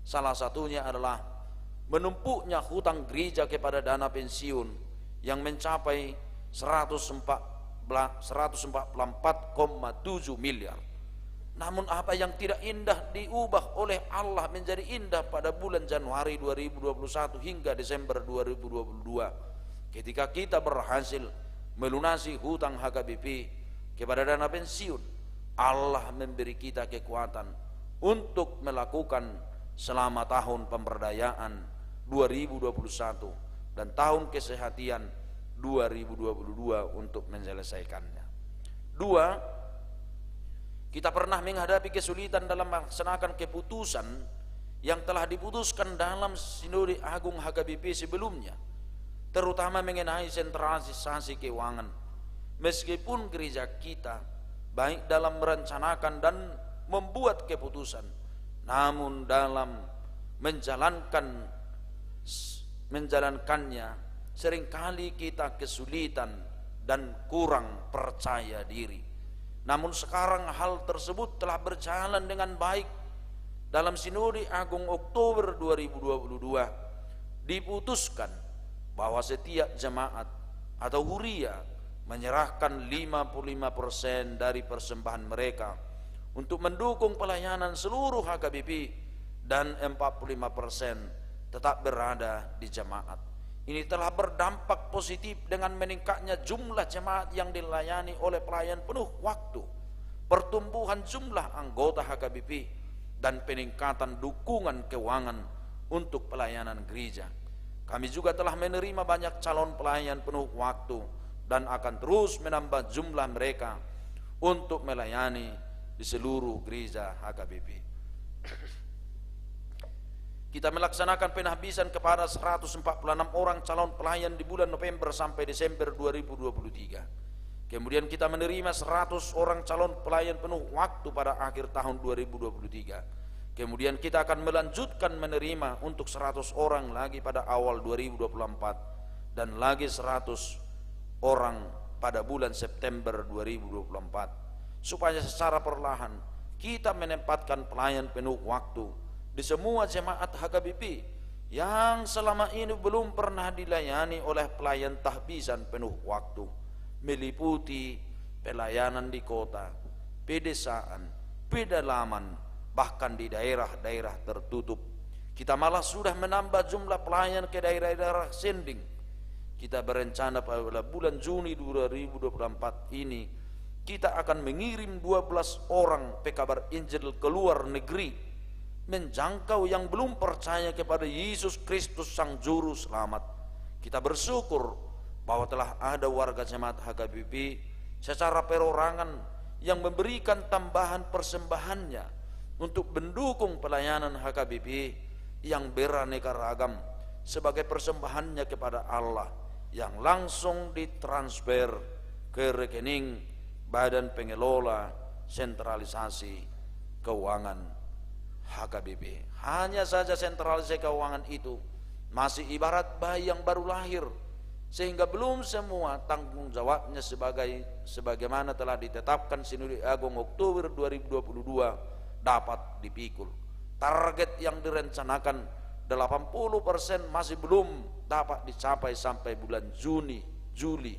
Salah satunya adalah menumpuknya hutang gereja kepada dana pensiun yang mencapai seratus empat belas, seratus empat puluh empat koma tujuh miliar. Namun, apa yang tidak indah diubah oleh Allah menjadi indah pada bulan Januari dua ribu dua puluh satu hingga Desember dua ribu dua puluh dua, ketika kita berhasil melunasi hutang H K B P kepada dana pensiun. Allah memberi kita kekuatan untuk melakukan selama tahun pemberdayaan dua ribu dua puluh satu dan tahun kesehatan dua ribu dua puluh dua untuk menyelesaikannya. Dua, kita pernah menghadapi kesulitan dalam melaksanakan keputusan yang telah diputuskan dalam Sinode Agung H K B P sebelumnya, terutama mengenai sentralisasi keuangan. Meskipun gereja kita baik dalam merencanakan dan membuat keputusan, namun dalam menjalankan, menjalankannya, seringkali kita kesulitan dan kurang percaya diri. Namun, sekarang hal tersebut telah berjalan dengan baik. Dalam Sinode Agung Oktober dua ribu dua puluh dua, diputuskan bahwa setiap jemaat atau huria menyerahkan lima puluh lima persen dari persembahan mereka untuk mendukung pelayanan seluruh H K B P, dan empat puluh lima persen tetap berada di jemaat. Ini telah berdampak positif dengan meningkatnya jumlah jemaat yang dilayani oleh pelayan penuh waktu, pertumbuhan jumlah anggota H K B P, dan peningkatan dukungan keuangan untuk pelayanan gereja. Kami juga telah menerima banyak calon pelayan penuh waktu dan akan terus menambah jumlah mereka untuk melayani di seluruh gereja H K B P. Kita melaksanakan penahbisan kepada seratus empat puluh enam orang calon pelayan di bulan November sampai Desember dua ribu dua puluh tiga. Kemudian kita menerima seratus orang calon pelayan penuh waktu pada akhir tahun dua ribu dua puluh tiga. Kemudian kita akan melanjutkan menerima untuk seratus orang lagi pada awal dua ribu dua puluh empat, dan lagi seratus orang pada bulan September dua ribu dua puluh empat, supaya secara perlahan kita menempatkan pelayan penuh waktu di semua jemaat H K B P yang selama ini belum pernah dilayani oleh pelayan tahbisan penuh waktu, meliputi pelayanan di kota, pedesaan, pedalaman, bahkan di daerah-daerah tertutup. Kita malah sudah menambah jumlah pelayan ke daerah-daerah sending. Kita berencana pada bulan Juni dua ribu dua puluh empat ini, kita akan mengirim dua belas orang pekabar Injil ke luar negeri, menjangkau yang belum percaya kepada Yesus Kristus Sang Juru Selamat. Kita bersyukur bahwa telah ada warga jemaat H K B P secara perorangan yang memberikan tambahan persembahannya untuk mendukung pelayanan H K B P yang beraneka ragam sebagai persembahannya kepada Allah yang langsung ditransfer ke rekening Badan Pengelola Sentralisasi Keuangan H K B P. Hanya saja sentralisasi keuangan itu masih ibarat bayi yang baru lahir, sehingga belum semua tanggung jawabnya sebagai, sebagaimana telah ditetapkan Sinode Agung Oktober dua ribu dua puluh dua dapat dipikul. Target yang direncanakan delapan puluh persen masih belum dapat dicapai sampai bulan Juni, Juli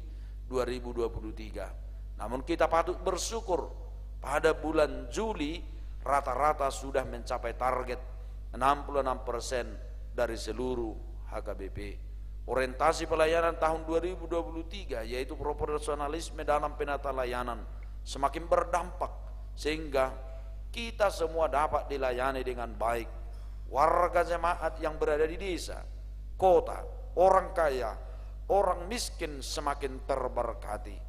dua ribu dua puluh tiga. Namun kita patut bersyukur, pada bulan Juli rata-rata sudah mencapai target enam puluh enam persen dari seluruh H K B P. Orientasi pelayanan tahun dua ribu dua puluh tiga, yaitu proporsionalisme dalam penata layanan, semakin berdampak, sehingga kita semua dapat dilayani dengan baik. Warga jemaat yang berada di desa, kota, orang kaya, orang miskin semakin terberkati.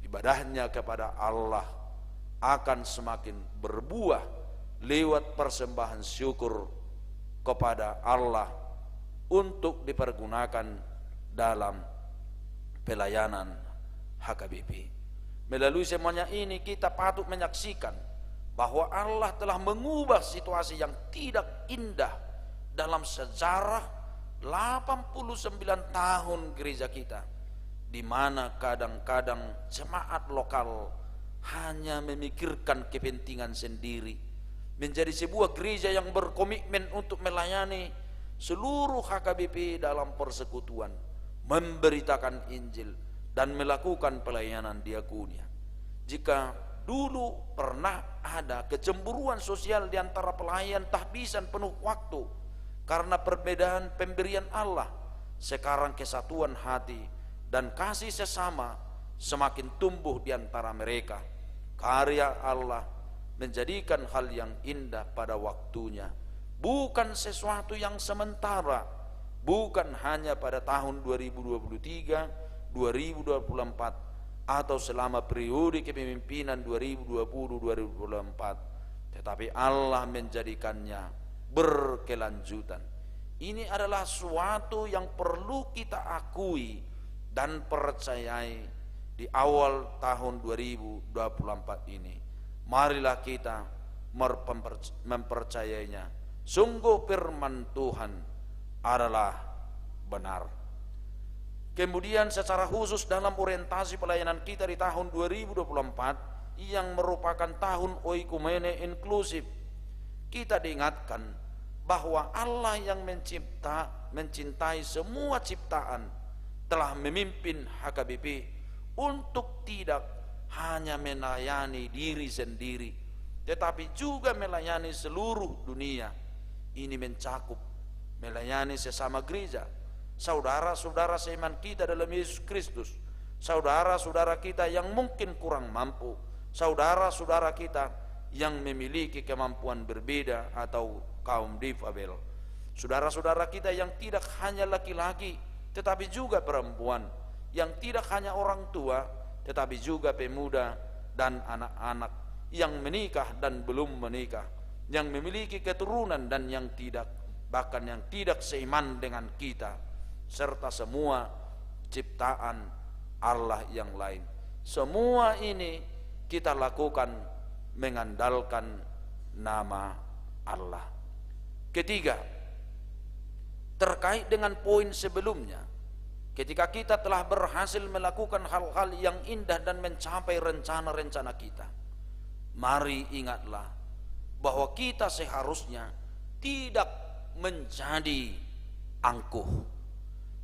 Ibadahnya kepada Allah akan semakin berbuah lewat persembahan syukur kepada Allah untuk dipergunakan dalam pelayanan H K B P. Melalui semuanya ini, kita patut menyaksikan bahwa Allah telah mengubah situasi yang tidak indah dalam sejarah delapan puluh sembilan tahun gereja kita, di mana kadang-kadang jemaat lokal hanya memikirkan kepentingan sendiri, menjadi sebuah gereja yang berkomitmen untuk melayani seluruh H K B P dalam persekutuan, memberitakan Injil, dan melakukan pelayanan diakonia. Jika dulu pernah ada kecemburuan sosial di antara pelayan tahbisan penuh waktu karena perbedaan pemberian Allah, sekarang kesatuan hati dan kasih sesama semakin tumbuh di antara mereka. Karya Allah menjadikan hal yang indah pada waktunya, bukan sesuatu yang sementara, bukan hanya pada tahun dua ribu dua puluh tiga, dua ribu dua puluh empat, atau selama periode kepemimpinan dua ribu dua puluh dua ribu dua puluh empat, tetapi Allah menjadikannya berkelanjutan. Ini adalah suatu yang perlu kita akui dan percayai di awal tahun dua ribu dua puluh empat ini. Marilah kita merpemper-, mempercayainya. Sungguh firman Tuhan adalah benar. Kemudian secara khusus dalam orientasi pelayanan kita di tahun dua ribu dua puluh empat yang merupakan tahun oikumene inklusif, kita diingatkan bahwa Allah yang mencipta, mencintai semua ciptaan, telah memimpin H K B P untuk tidak hanya melayani diri sendiri, tetapi juga melayani seluruh dunia. Ini mencakup melayani sesama gereja, saudara-saudara seiman kita dalam Yesus Kristus, saudara-saudara kita yang mungkin kurang mampu, saudara-saudara kita yang memiliki kemampuan berbeda atau kaum difabel, saudara-saudara kita yang tidak hanya laki-laki, tetapi juga perempuan, yang tidak hanya orang tua, tetapi juga pemuda dan anak-anak, yang menikah dan belum menikah, yang memiliki keturunan dan yang tidak, bahkan yang tidak seiman dengan kita, serta semua ciptaan Allah yang lain. Semua ini kita lakukan mengandalkan nama Allah. Ketiga, terkait dengan poin sebelumnya, ketika kita telah berhasil melakukan hal-hal yang indah dan mencapai rencana-rencana kita, mari ingatlah bahwa kita seharusnya tidak menjadi angkuh.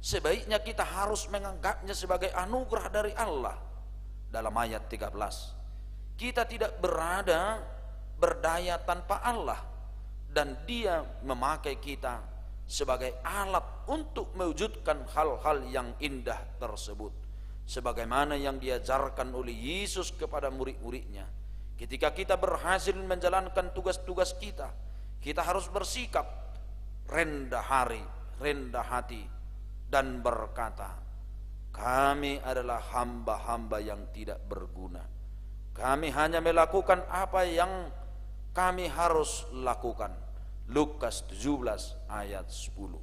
Sebaiknya kita harus menganggapnya sebagai anugerah dari Allah. Dalam ayat tiga belas, kita tidak berada berdaya tanpa Allah, dan Dia memakai kita sebagai alat untuk mewujudkan hal-hal yang indah tersebut, sebagaimana yang diajarkan oleh Yesus kepada murid-muridnya. Ketika kita berhasil menjalankan tugas-tugas kita, kita harus bersikap rendah hari, rendah hati, dan berkata, "Kami adalah hamba-hamba yang tidak berguna. Kami hanya melakukan apa yang kami harus lakukan." Lukas tujuh belas ayat sepuluh.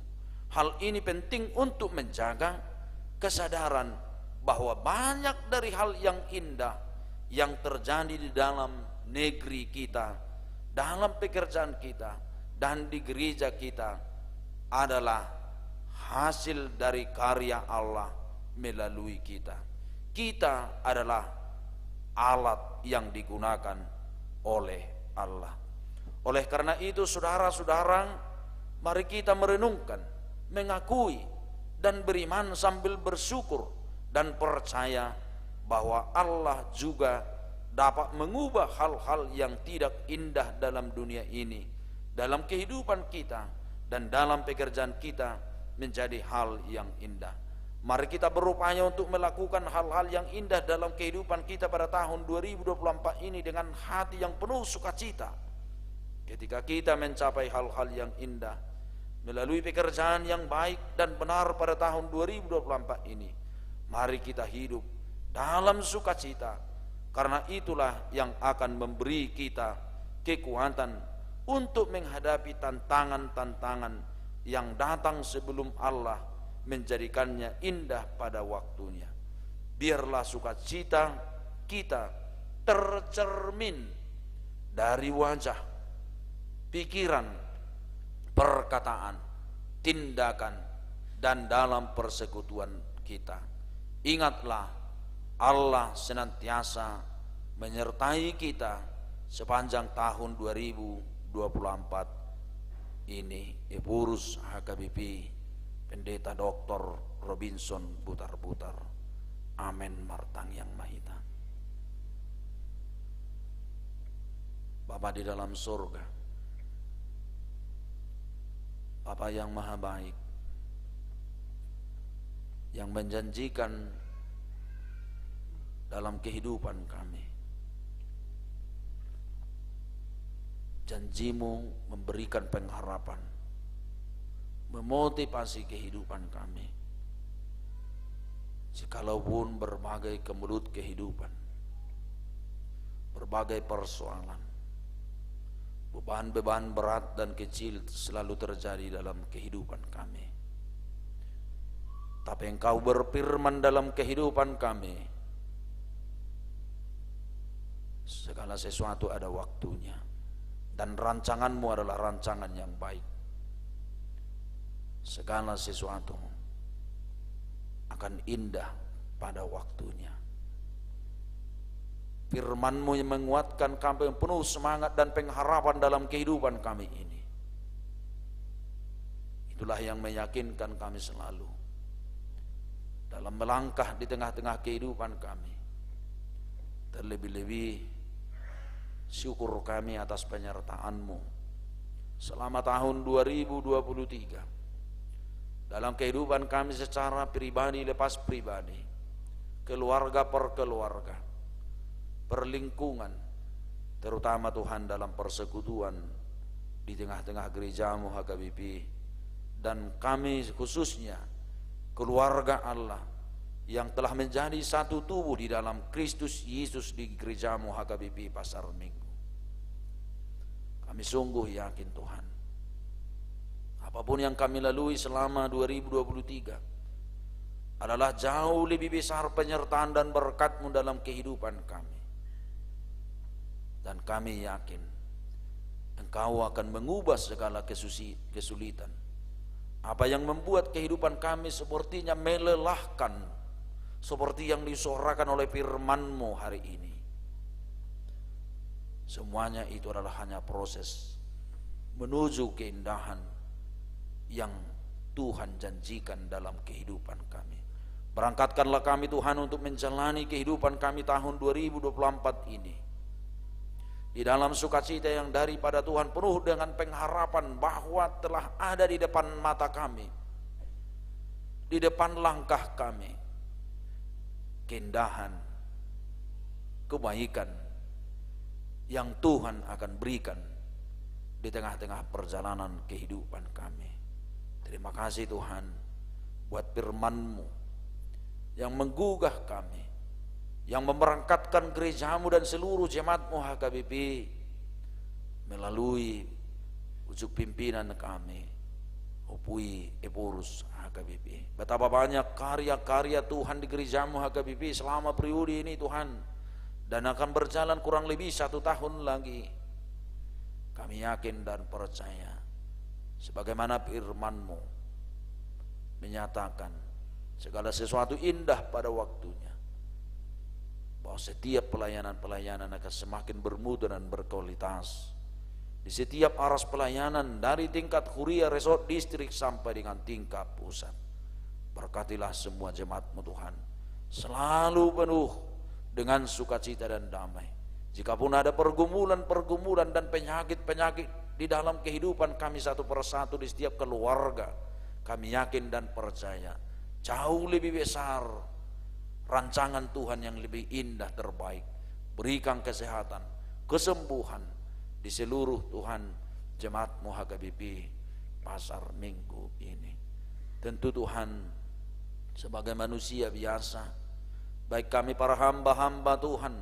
Hal ini penting untuk menjaga kesadaran bahwa banyak dari hal yang indah yang terjadi di dalam negeri kita, dalam pekerjaan kita, dan di gereja kita adalah hasil dari karya Allah melalui kita. Kita adalah alat yang digunakan oleh Allah. Oleh karena itu, saudara-saudara, mari kita merenungkan, mengakui, dan beriman sambil bersyukur dan percaya bahwa Allah juga dapat mengubah hal-hal yang tidak indah dalam dunia ini, dalam kehidupan kita, dan dalam pekerjaan kita menjadi hal yang indah. Mari kita berupaya untuk melakukan hal-hal yang indah dalam kehidupan kita pada tahun dua ribu dua puluh empat ini dengan hati yang penuh sukacita. Ketika kita mencapai hal-hal yang indah melalui pekerjaan yang baik dan benar pada tahun dua ribu dua puluh empat ini, mari kita hidup dalam sukacita, karena itulah yang akan memberi kita kekuatan untuk menghadapi tantangan-tantangan yang datang sebelum Allah menjadikannya indah pada waktunya. Biarlah sukacita kita tercermin dari wajah, pikiran, perkataan, tindakan, dan dalam persekutuan kita. Ingatlah, Allah senantiasa menyertai kita sepanjang tahun dua ribu dua puluh empat ini. Ephorus H K B P, Pendeta Doktor Robinson Butarbutar. Amen. Martangiang ma hita. Bapa di dalam surga, Bapa yang maha baik, yang menjanjikan dalam kehidupan kami, janji-Mu memberikan pengharapan, memotivasi kehidupan kami. Sekalipun berbagai kemelut kehidupan, berbagai persoalan, beban-beban berat dan kecil selalu terjadi dalam kehidupan kami. Tapi Engkau berfirman dalam kehidupan kami, segala sesuatu ada waktunya, dan rancangan-Mu adalah rancangan yang baik. Segala sesuatu akan indah pada waktunya. Firman-Mu yang menguatkan kami, penuh semangat dan pengharapan dalam kehidupan kami ini. Itulah yang meyakinkan kami selalu dalam melangkah di tengah-tengah kehidupan kami. Terlebih-lebih, syukur kami atas penyertaan-Mu selama tahun dua ribu dua puluh tiga dalam kehidupan kami secara pribadi lepas pribadi, keluarga per keluarga, per lingkungan, terutama Tuhan dalam persekutuan di tengah-tengah gereja-Mu H K B P, dan kami khususnya keluarga Allah yang telah menjadi satu tubuh di dalam Kristus Yesus di gereja-Mu H K B P Pasar Minggu. Kami sungguh yakin, Tuhan, apapun yang kami lalui selama dua ribu dua puluh tiga adalah jauh lebih besar penyertaan dan berkat-Mu dalam kehidupan kami. Dan kami yakin Engkau akan mengubah segala kesusi-, kesulitan. Apa yang membuat kehidupan kami sepertinya melelahkan, seperti yang disuarakan oleh firman-Mu hari ini, semuanya itu adalah hanya proses menuju keindahan yang Tuhan janjikan dalam kehidupan kami. Berangkatkanlah kami, Tuhan, untuk menjalani kehidupan kami tahun dua ribu dua puluh empat ini di dalam sukacita yang daripada Tuhan, penuh dengan pengharapan bahwa telah ada di depan mata kami, di depan langkah kami, keindahan, kebaikan yang Tuhan akan berikan di tengah-tengah perjalanan kehidupan kami. Terima kasih, Tuhan, buat firman-Mu yang menggugah kami, yang memberangkatkan gereja-Mu dan seluruh jemaat-Mu H K B P melalui ujung pimpinan kami, Ompung Ephorus H K B P. Betapa banyak karya-karya Tuhan di gereja-Mu H K B P selama periode ini, Tuhan, dan akan berjalan kurang lebih satu tahun lagi. Kami yakin dan percaya, sebagaimana firman-Mu menyatakan, segala sesuatu indah pada waktunya, bahwa setiap pelayanan-pelayanan akan semakin bermutu dan berkualitas di setiap aras pelayanan, dari tingkat kuria, resort, distrik, sampai dengan tingkat pusat. Berkatilah semua jemaat-Mu, Tuhan, selalu penuh dengan sukacita dan damai. Jikapun ada pergumulan-pergumulan dan penyakit-penyakit di dalam kehidupan kami satu persatu di setiap keluarga, kami yakin dan percaya, jauh lebih besar rancangan Tuhan yang lebih indah, terbaik. Berikan kesehatan, kesembuhan di seluruh, Tuhan, jemaat-Mu H K B P Pasar Minggu ini. Tentu, Tuhan, sebagai manusia biasa, baik kami para hamba-hamba Tuhan,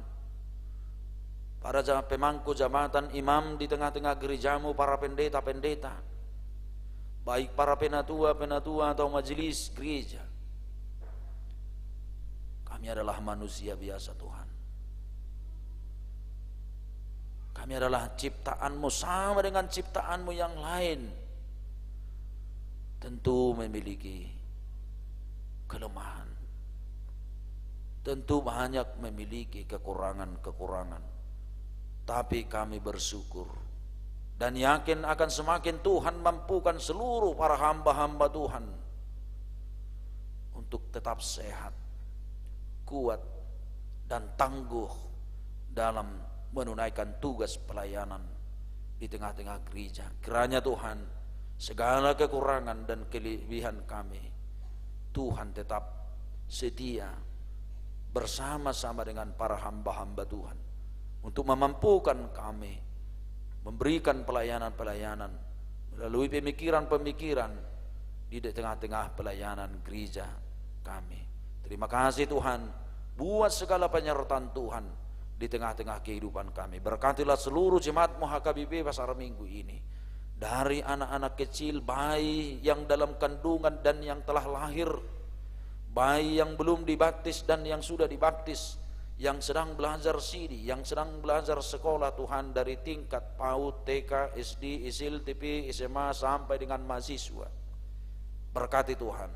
para ja-, pemangku jabatan, imam di tengah-tengah gereja-Mu, para pendeta-pendeta, baik para penatua-penatua atau majelis gereja, kami adalah manusia biasa, Tuhan. Kami adalah ciptaan-Mu, sama dengan ciptaan-Mu yang lain. Tentu memiliki kelemahan. Tentu banyak memiliki kekurangan-kekurangan. Tapi kami bersyukur dan yakin akan semakin Tuhan mampukan seluruh para hamba-hamba Tuhan untuk tetap sehat, kuat, dan tangguh dalam menunaikan tugas pelayanan di tengah-tengah gereja. Kiranya, Tuhan, segala kekurangan dan kelebihan kami, Tuhan tetap setia bersama-sama dengan para hamba-hamba Tuhan untuk memampukan kami memberikan pelayanan-pelayanan melalui pemikiran-pemikiran di tengah-tengah pelayanan gereja kami. Terima kasih, Tuhan, buat segala penyertaan Tuhan di tengah-tengah kehidupan kami. Berkatilah seluruh jemaat-Mu H K B P Pasar Minggu ini, dari anak-anak kecil, baik yang dalam kandungan dan yang telah lahir, baik yang belum dibaptis dan yang sudah dibaptis, yang sedang belajar sidi, yang sedang belajar sekolah, Tuhan, dari tingkat PAUD, T K, S D, S L, T P, S M A, sampai dengan mahasiswa. Berkati, Tuhan.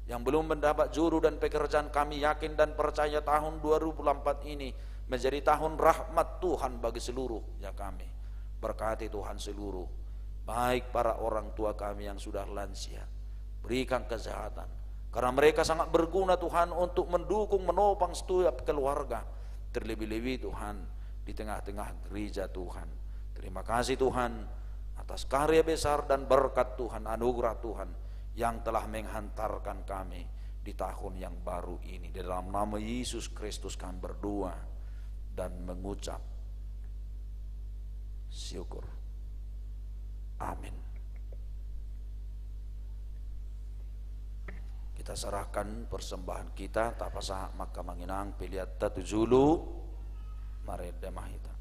Yang belum mendapat jodoh dan pekerjaan, kami yakin dan percaya tahun dua ribu dua puluh empat ini menjadi tahun rahmat Tuhan bagi seluruhnya kami. Berkati, Tuhan, seluruh, baik para orang tua kami yang sudah lansia. Berikan kesehatan, Karena mereka sangat berguna, Tuhan, untuk mendukung, menopang setiap keluarga. Terlebih-lebih, Tuhan, di tengah-tengah gereja, Tuhan. Terima kasih, Tuhan, atas karya besar dan berkat Tuhan, anugerah Tuhan yang telah menghantarkan kami di tahun yang baru ini. Di dalam nama Yesus Kristus kami berdoa dan mengucap syukur. Amin. Kita serahkan persembahan kita, tapasahat ma angka amang inang peleanta tu julu, marende ma hita.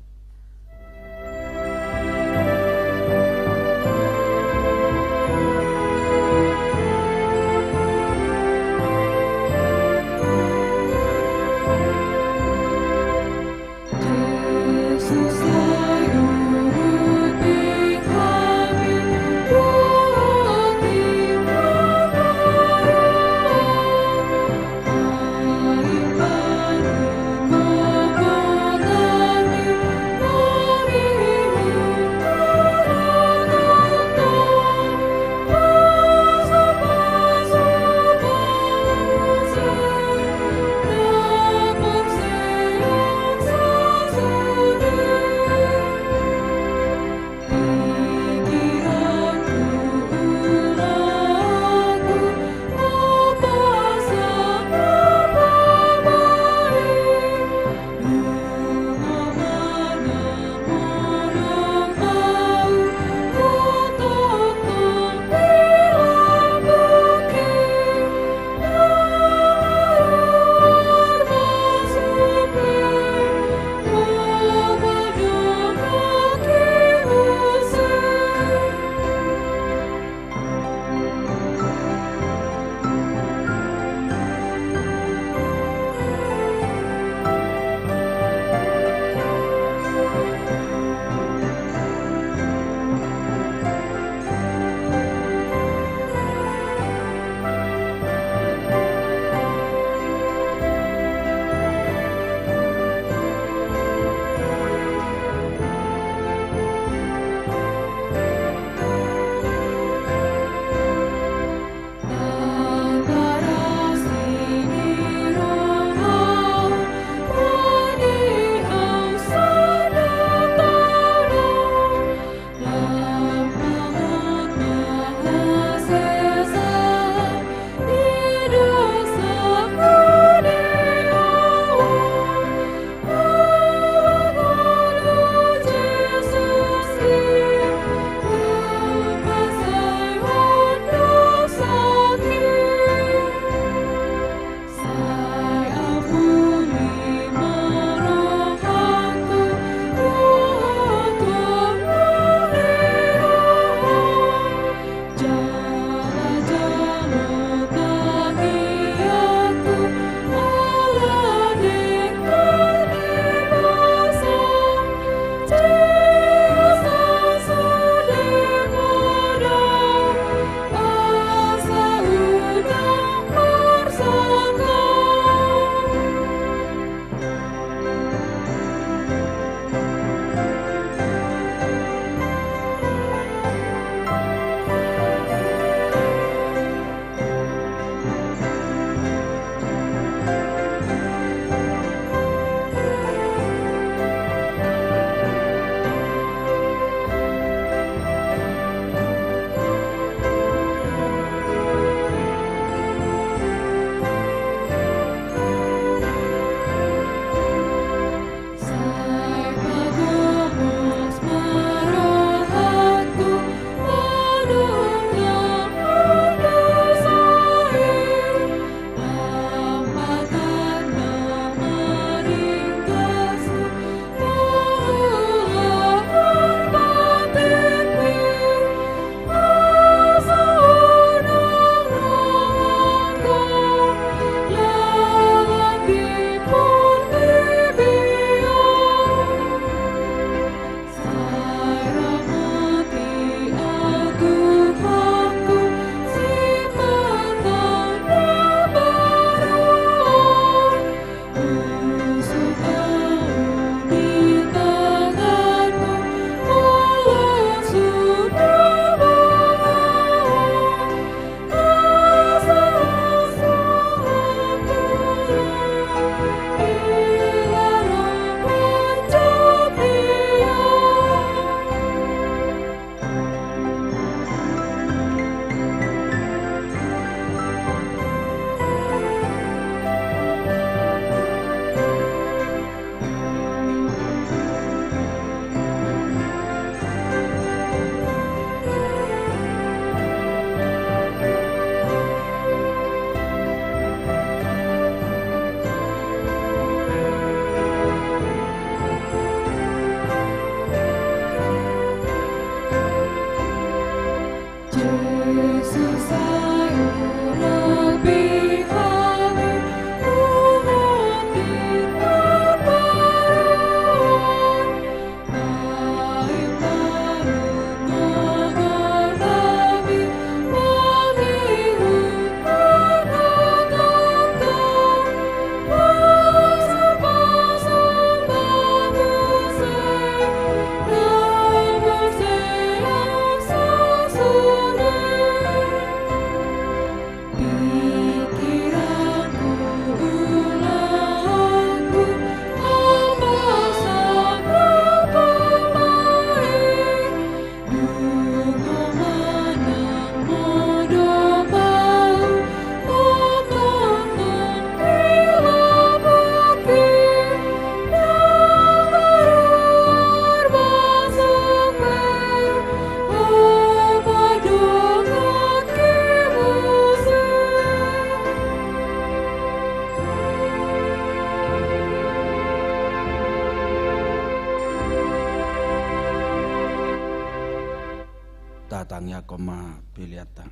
Tatangiangkon ma peleanta.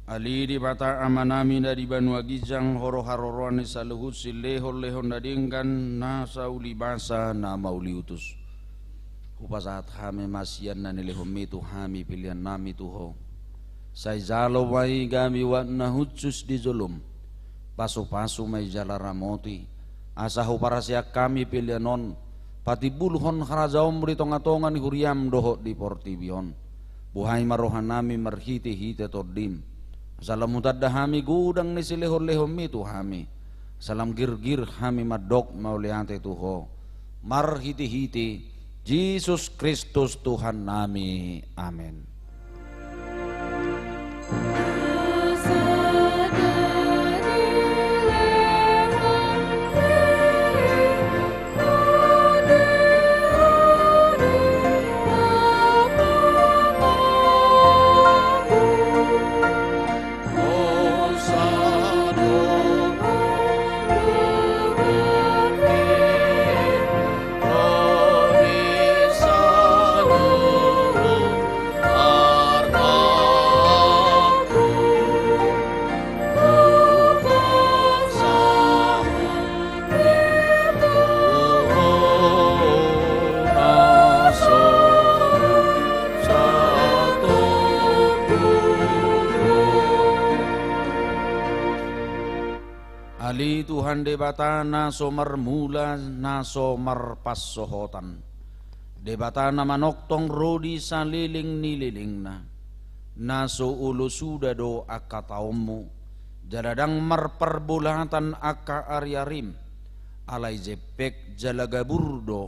Ale Debata Amanami na di banua ginjang, Ho do haroroan ni saluhut silehonlehon na denggan, na sauli basa na mauliutus. Hupasahat hami ma sian na nilehonMi tu hami peleannami tu Ho. Sai jalo ma i gabe uap na hushus di joloM. Pasupasu ma i jala ramoti, asa huparaseang hami pelean on patimbulhon harajaonMu di tongatonga ni huriaM dohot di portibi on. Buhai ma rohanami marhitehite TondiM, asa lam hutanda hami godang ni silehonlehonMi tu hami, asa lam girgir hami mandok mauliate tu Ho, marhitehite Jesus Kristus Tuhannami. Amen. Ale Tuhan Debata na so marmula, na so marpansohotan, Debata na manongtong ro di saleleng ni lelengna, na so olo suda do angka taonMu, jala ndang marparbolatan angka ariarim, alai jempek jala gabur do,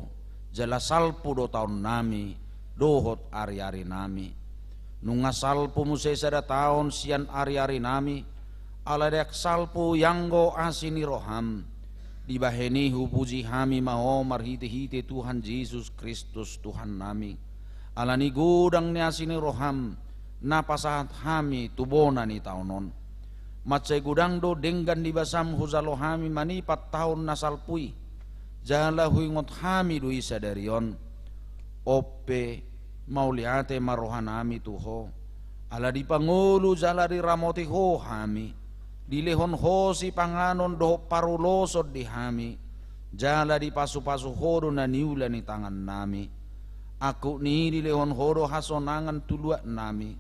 jala salpu do taonnami dohot ariarinami. Nunga salpu muse sada taon sian ariarinami, ala ndang salpu ianggo asi ni roham. Dibahen i hupuji hami ma Ho marhitehite Tuhan Jesus Kristus Tuhannami, ala ni godang ni asi ni roham na pasahat hami tu bona ni taon on. Mansai godang do denggan ni basam hujalo hami manipat taon na salpu i, jala huingot hami do i sadari on. On pe, mauliate ma rohanami tu Ho, ala dipangolu jala diramoti Ho hami, dilehon Ho sipanganon dohot paruloson di hami, jala dipasupasu Ho do na niula ni tangannami. Angkup ni i dilehon Ho do hasonangan tu luatnami,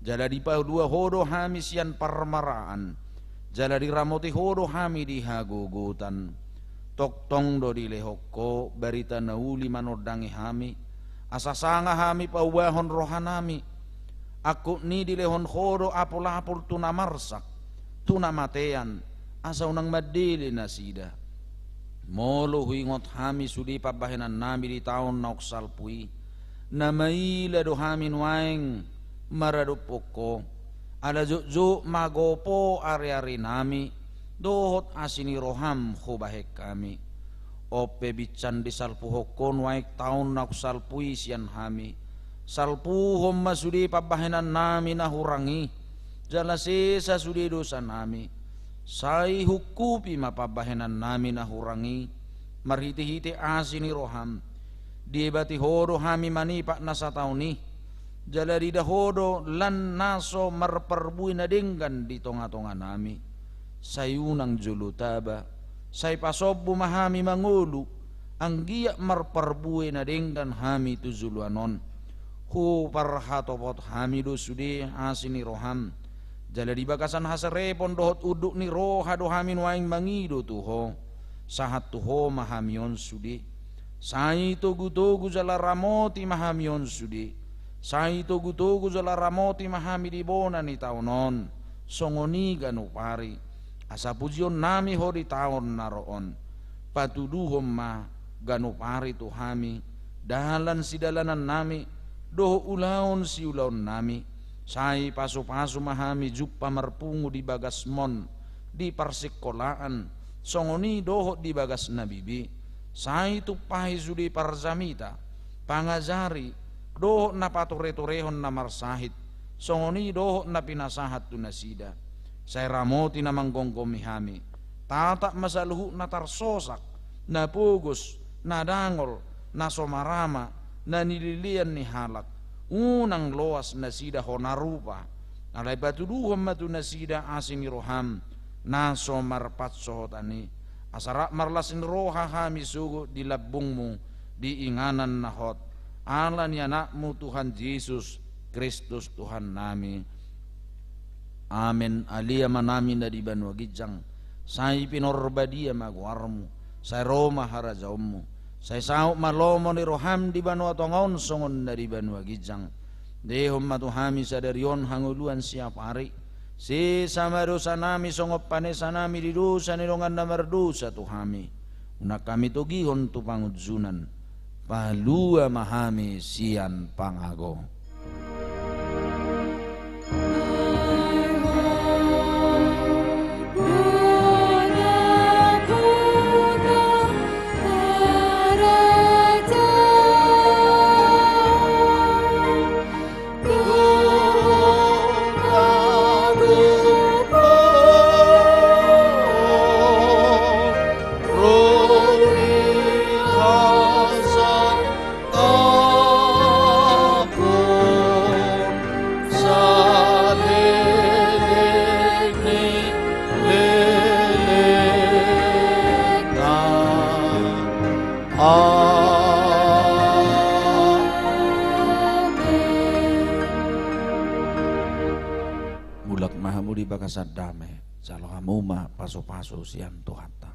jala dipalua Ho do hami sian parmaraan, jala diramoti Ho do hami di hagogotan. Tongtong do dilehon Ho barita na uli manondangi hami, asa sanga hami paubahon rohanami. Angkup ni i dilehon Ho do apulapul tu na marsak, tu na matean, asa unang mandele nasida. Molo huingot hami sude pambahenannami di taon naung salpu i, na maila do hami nuaeng maradophon Ho, ala jotjot ma gopo ariarinami dohot asi ni roham hubahen hami. On pe, binsan disalpuhon Ho nuaeng taon naung salpu i sian hami, salpuhon ma sude pambahenannami na hurang i, jala sesa sude dosanami. Sai hungkupi ma pambahenannami na hurang i marhitehite asi ni roham. Diebati Ho do hami manipat na sataon i, jala diida Ho do lan na so marparbue na denggan di tongatonganami. Sai unang jolo taba, sai pasombu ma hami mangolu, anggiat marparbue na denggan hami tu joloan on. Huparhatopot hami do sude asi ni roham, jala di bagasan haserepon dohot unduk ni roha do hami nuaeng mangido tu Ho. Sahat tu Ho ma hami on sude. Sai togutogu jala ramoti ma hami on sude. Sai togutogu jala ramoti ma hami di bona ni taon on, songon i ganup ari, asa pujionnami Ho di taon na ro on. Patuduhon ma ganup ari tu hami dalan sidalanannami dohot ulaon siulaonnami. Sai pasupasu ma hami jumpa marpungu di bagasmon, di parsingkolaan, songon i dohot di bagas na bibi. Sai tumpahi sude parjamita, pangajari, dohot na patureturehon na marsahit, songon i dohot na pinasahat tu nasida. Sai ramoti na manggomgomi hami. Tatap ma saluhut na tarsosak, na pogos, na dangol, na so marama, na nilelean ni halak. Unang loas nasida hona rupa. Alai patuduhon ma tu nasida asi ni roham na so marpansohotan i, asa rap marlas ni roha hami sogot di lambungmu di inganan na hot, ala ni Anakmu Tuhan Jesus Kristus Tuhannami. Amen. Ale Amanami na di banua ginjang, sai pinarbadia ma goarmu, sai ro ma harajaonmu, sai saut ma lomo ni roham di banua tonga on songon na di banua ginjang. Dehon ma tu hami sadari on hangoluan siapari. Sesa ma dosanami songon panesanami di dosa ni dongan na mardosa tu hami. Unang hami togihon tu pangunjunan. Palua ma hami sian pangago. Amen. Mulak ma hamu di bagasan dame, jalo hamu ma pasupasu sian Tuhanta.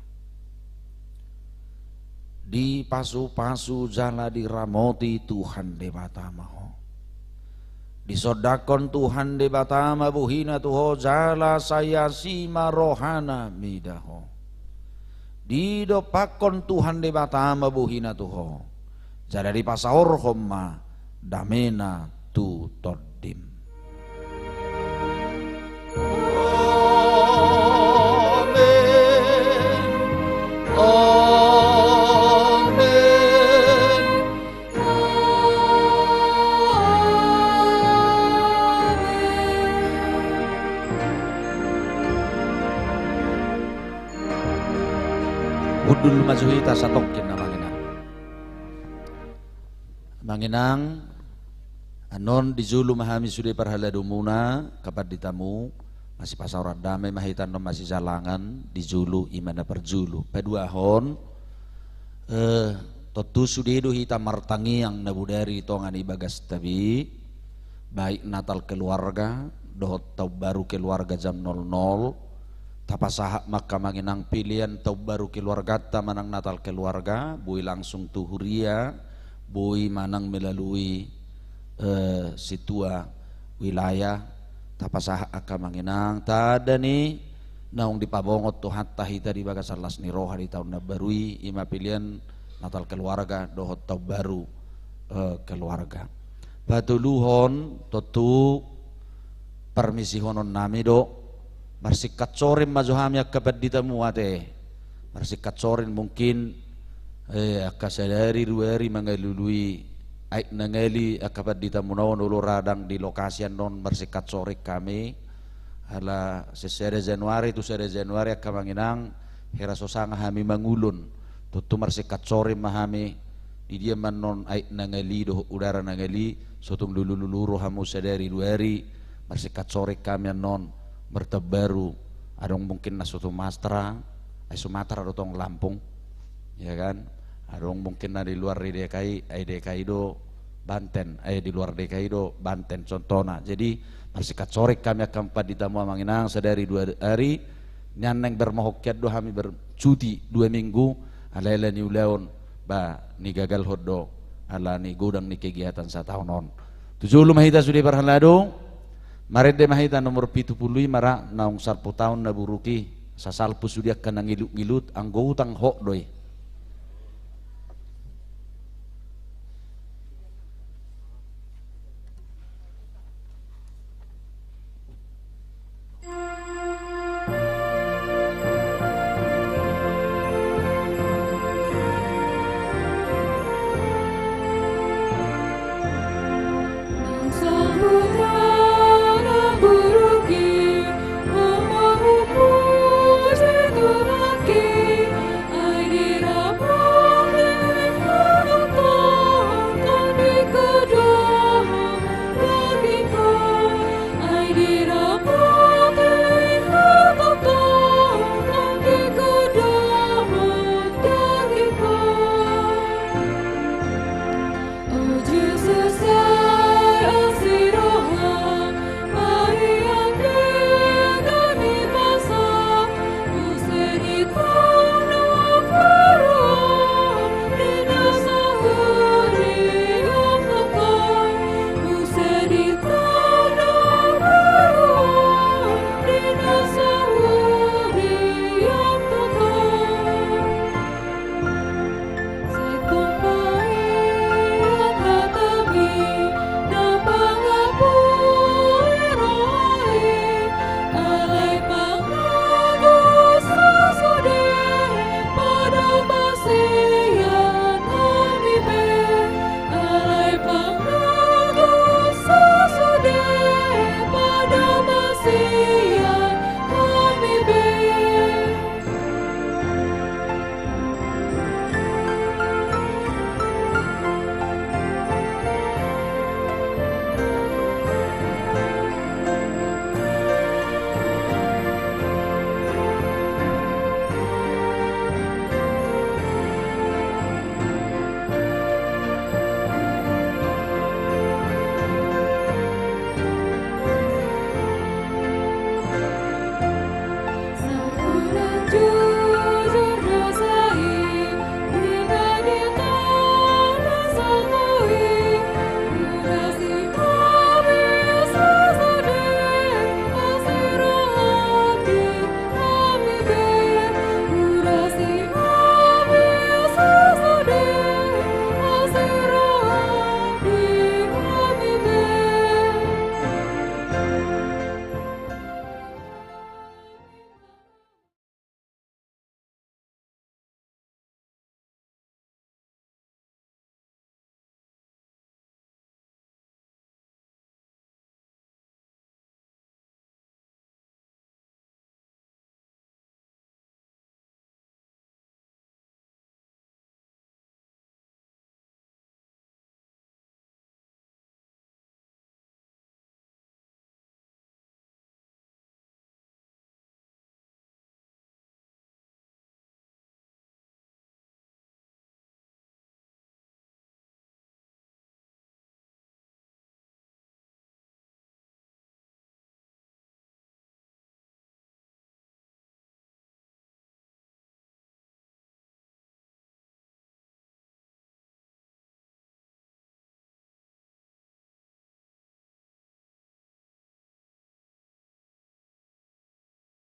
Dipasupasu jala diramoti Tuhan Debata ma ho. Disondangkon Tuhan Debata ma bohina tu ho, jala sai asi ma rohana mida ho. Didompakkon Tuhan Debata ma bohina tu ho, jala dipasaorhon ma damena tu tondim. Amen. Amen. Amen. Hundul ma jo hita satongkin, Amang Inang. Amang Inang, annon di jolo ma hami sude parhaladomuna, angka panditamu, masipasaoran dame ma hita annon, masijalangan di jolo, i ma na parjolo. Paduahon, eh, tontu sude do hita martangiang na bodari tonga ni bagasta be, baik Natal keluarga dohot Taon Baru keluarga jam nol nol. Tapasahat ma angka, Amang Inang, pelean Taon Baru keluarganta manang Natal keluarga, boi langsung tu huria, boi manang melalui, eh, sintua wilayah. Tapasahat angka, Amang Inang, tanda ni naung dipabongot Tuhanta hita di bagasan las ni roha di taon na baru i, i ma pelean Natal keluarga dohot Taon Baru, eh, keluarga. Patoluhon, tontu parmisihononnami do, marsingkat soring ma jo hami angka panditamu ate. Marsingkat soring mungkin, eh, angka sadari dua ari mangalului aek na ngali angka panditamuna on, olo ra ndang di lokasi annon, marsingkat soring hami. Ala sian sada Januari tu sada Januari angka, Amang Inang, hira so sanga hami mangulon. Tontu marsingkat soring ma hami, di dia ma annon aek na ngali dohot udara na ngali, so tung lulululu rohamu sadari dua ari, marsingkat soring hami annon, martaon baru, adong mungkin na so Sumatra, ai Sumatra do tong, Lampung, ya kan? Adong mungkin na di luar di D K I, ai D K I do Banten, ai di luar D K I do Banten, contohna. Jadi, marsingkat soring hami angka panditamu, Amang Inang, sadari dua ari, nian naeng bermahokian do hami bercuti dua minggu, ala ela ni ulaon, ba, nigagalhon do, ala ni godang ni kegiatan sataon on. Tu jolo ma hita sude parhalado, marende ma hita nomor pitu pulu lima ra, naung salpu taon na buruk i, sasalpu sude angka na ngilut-ngilut, anggo utang hot do i.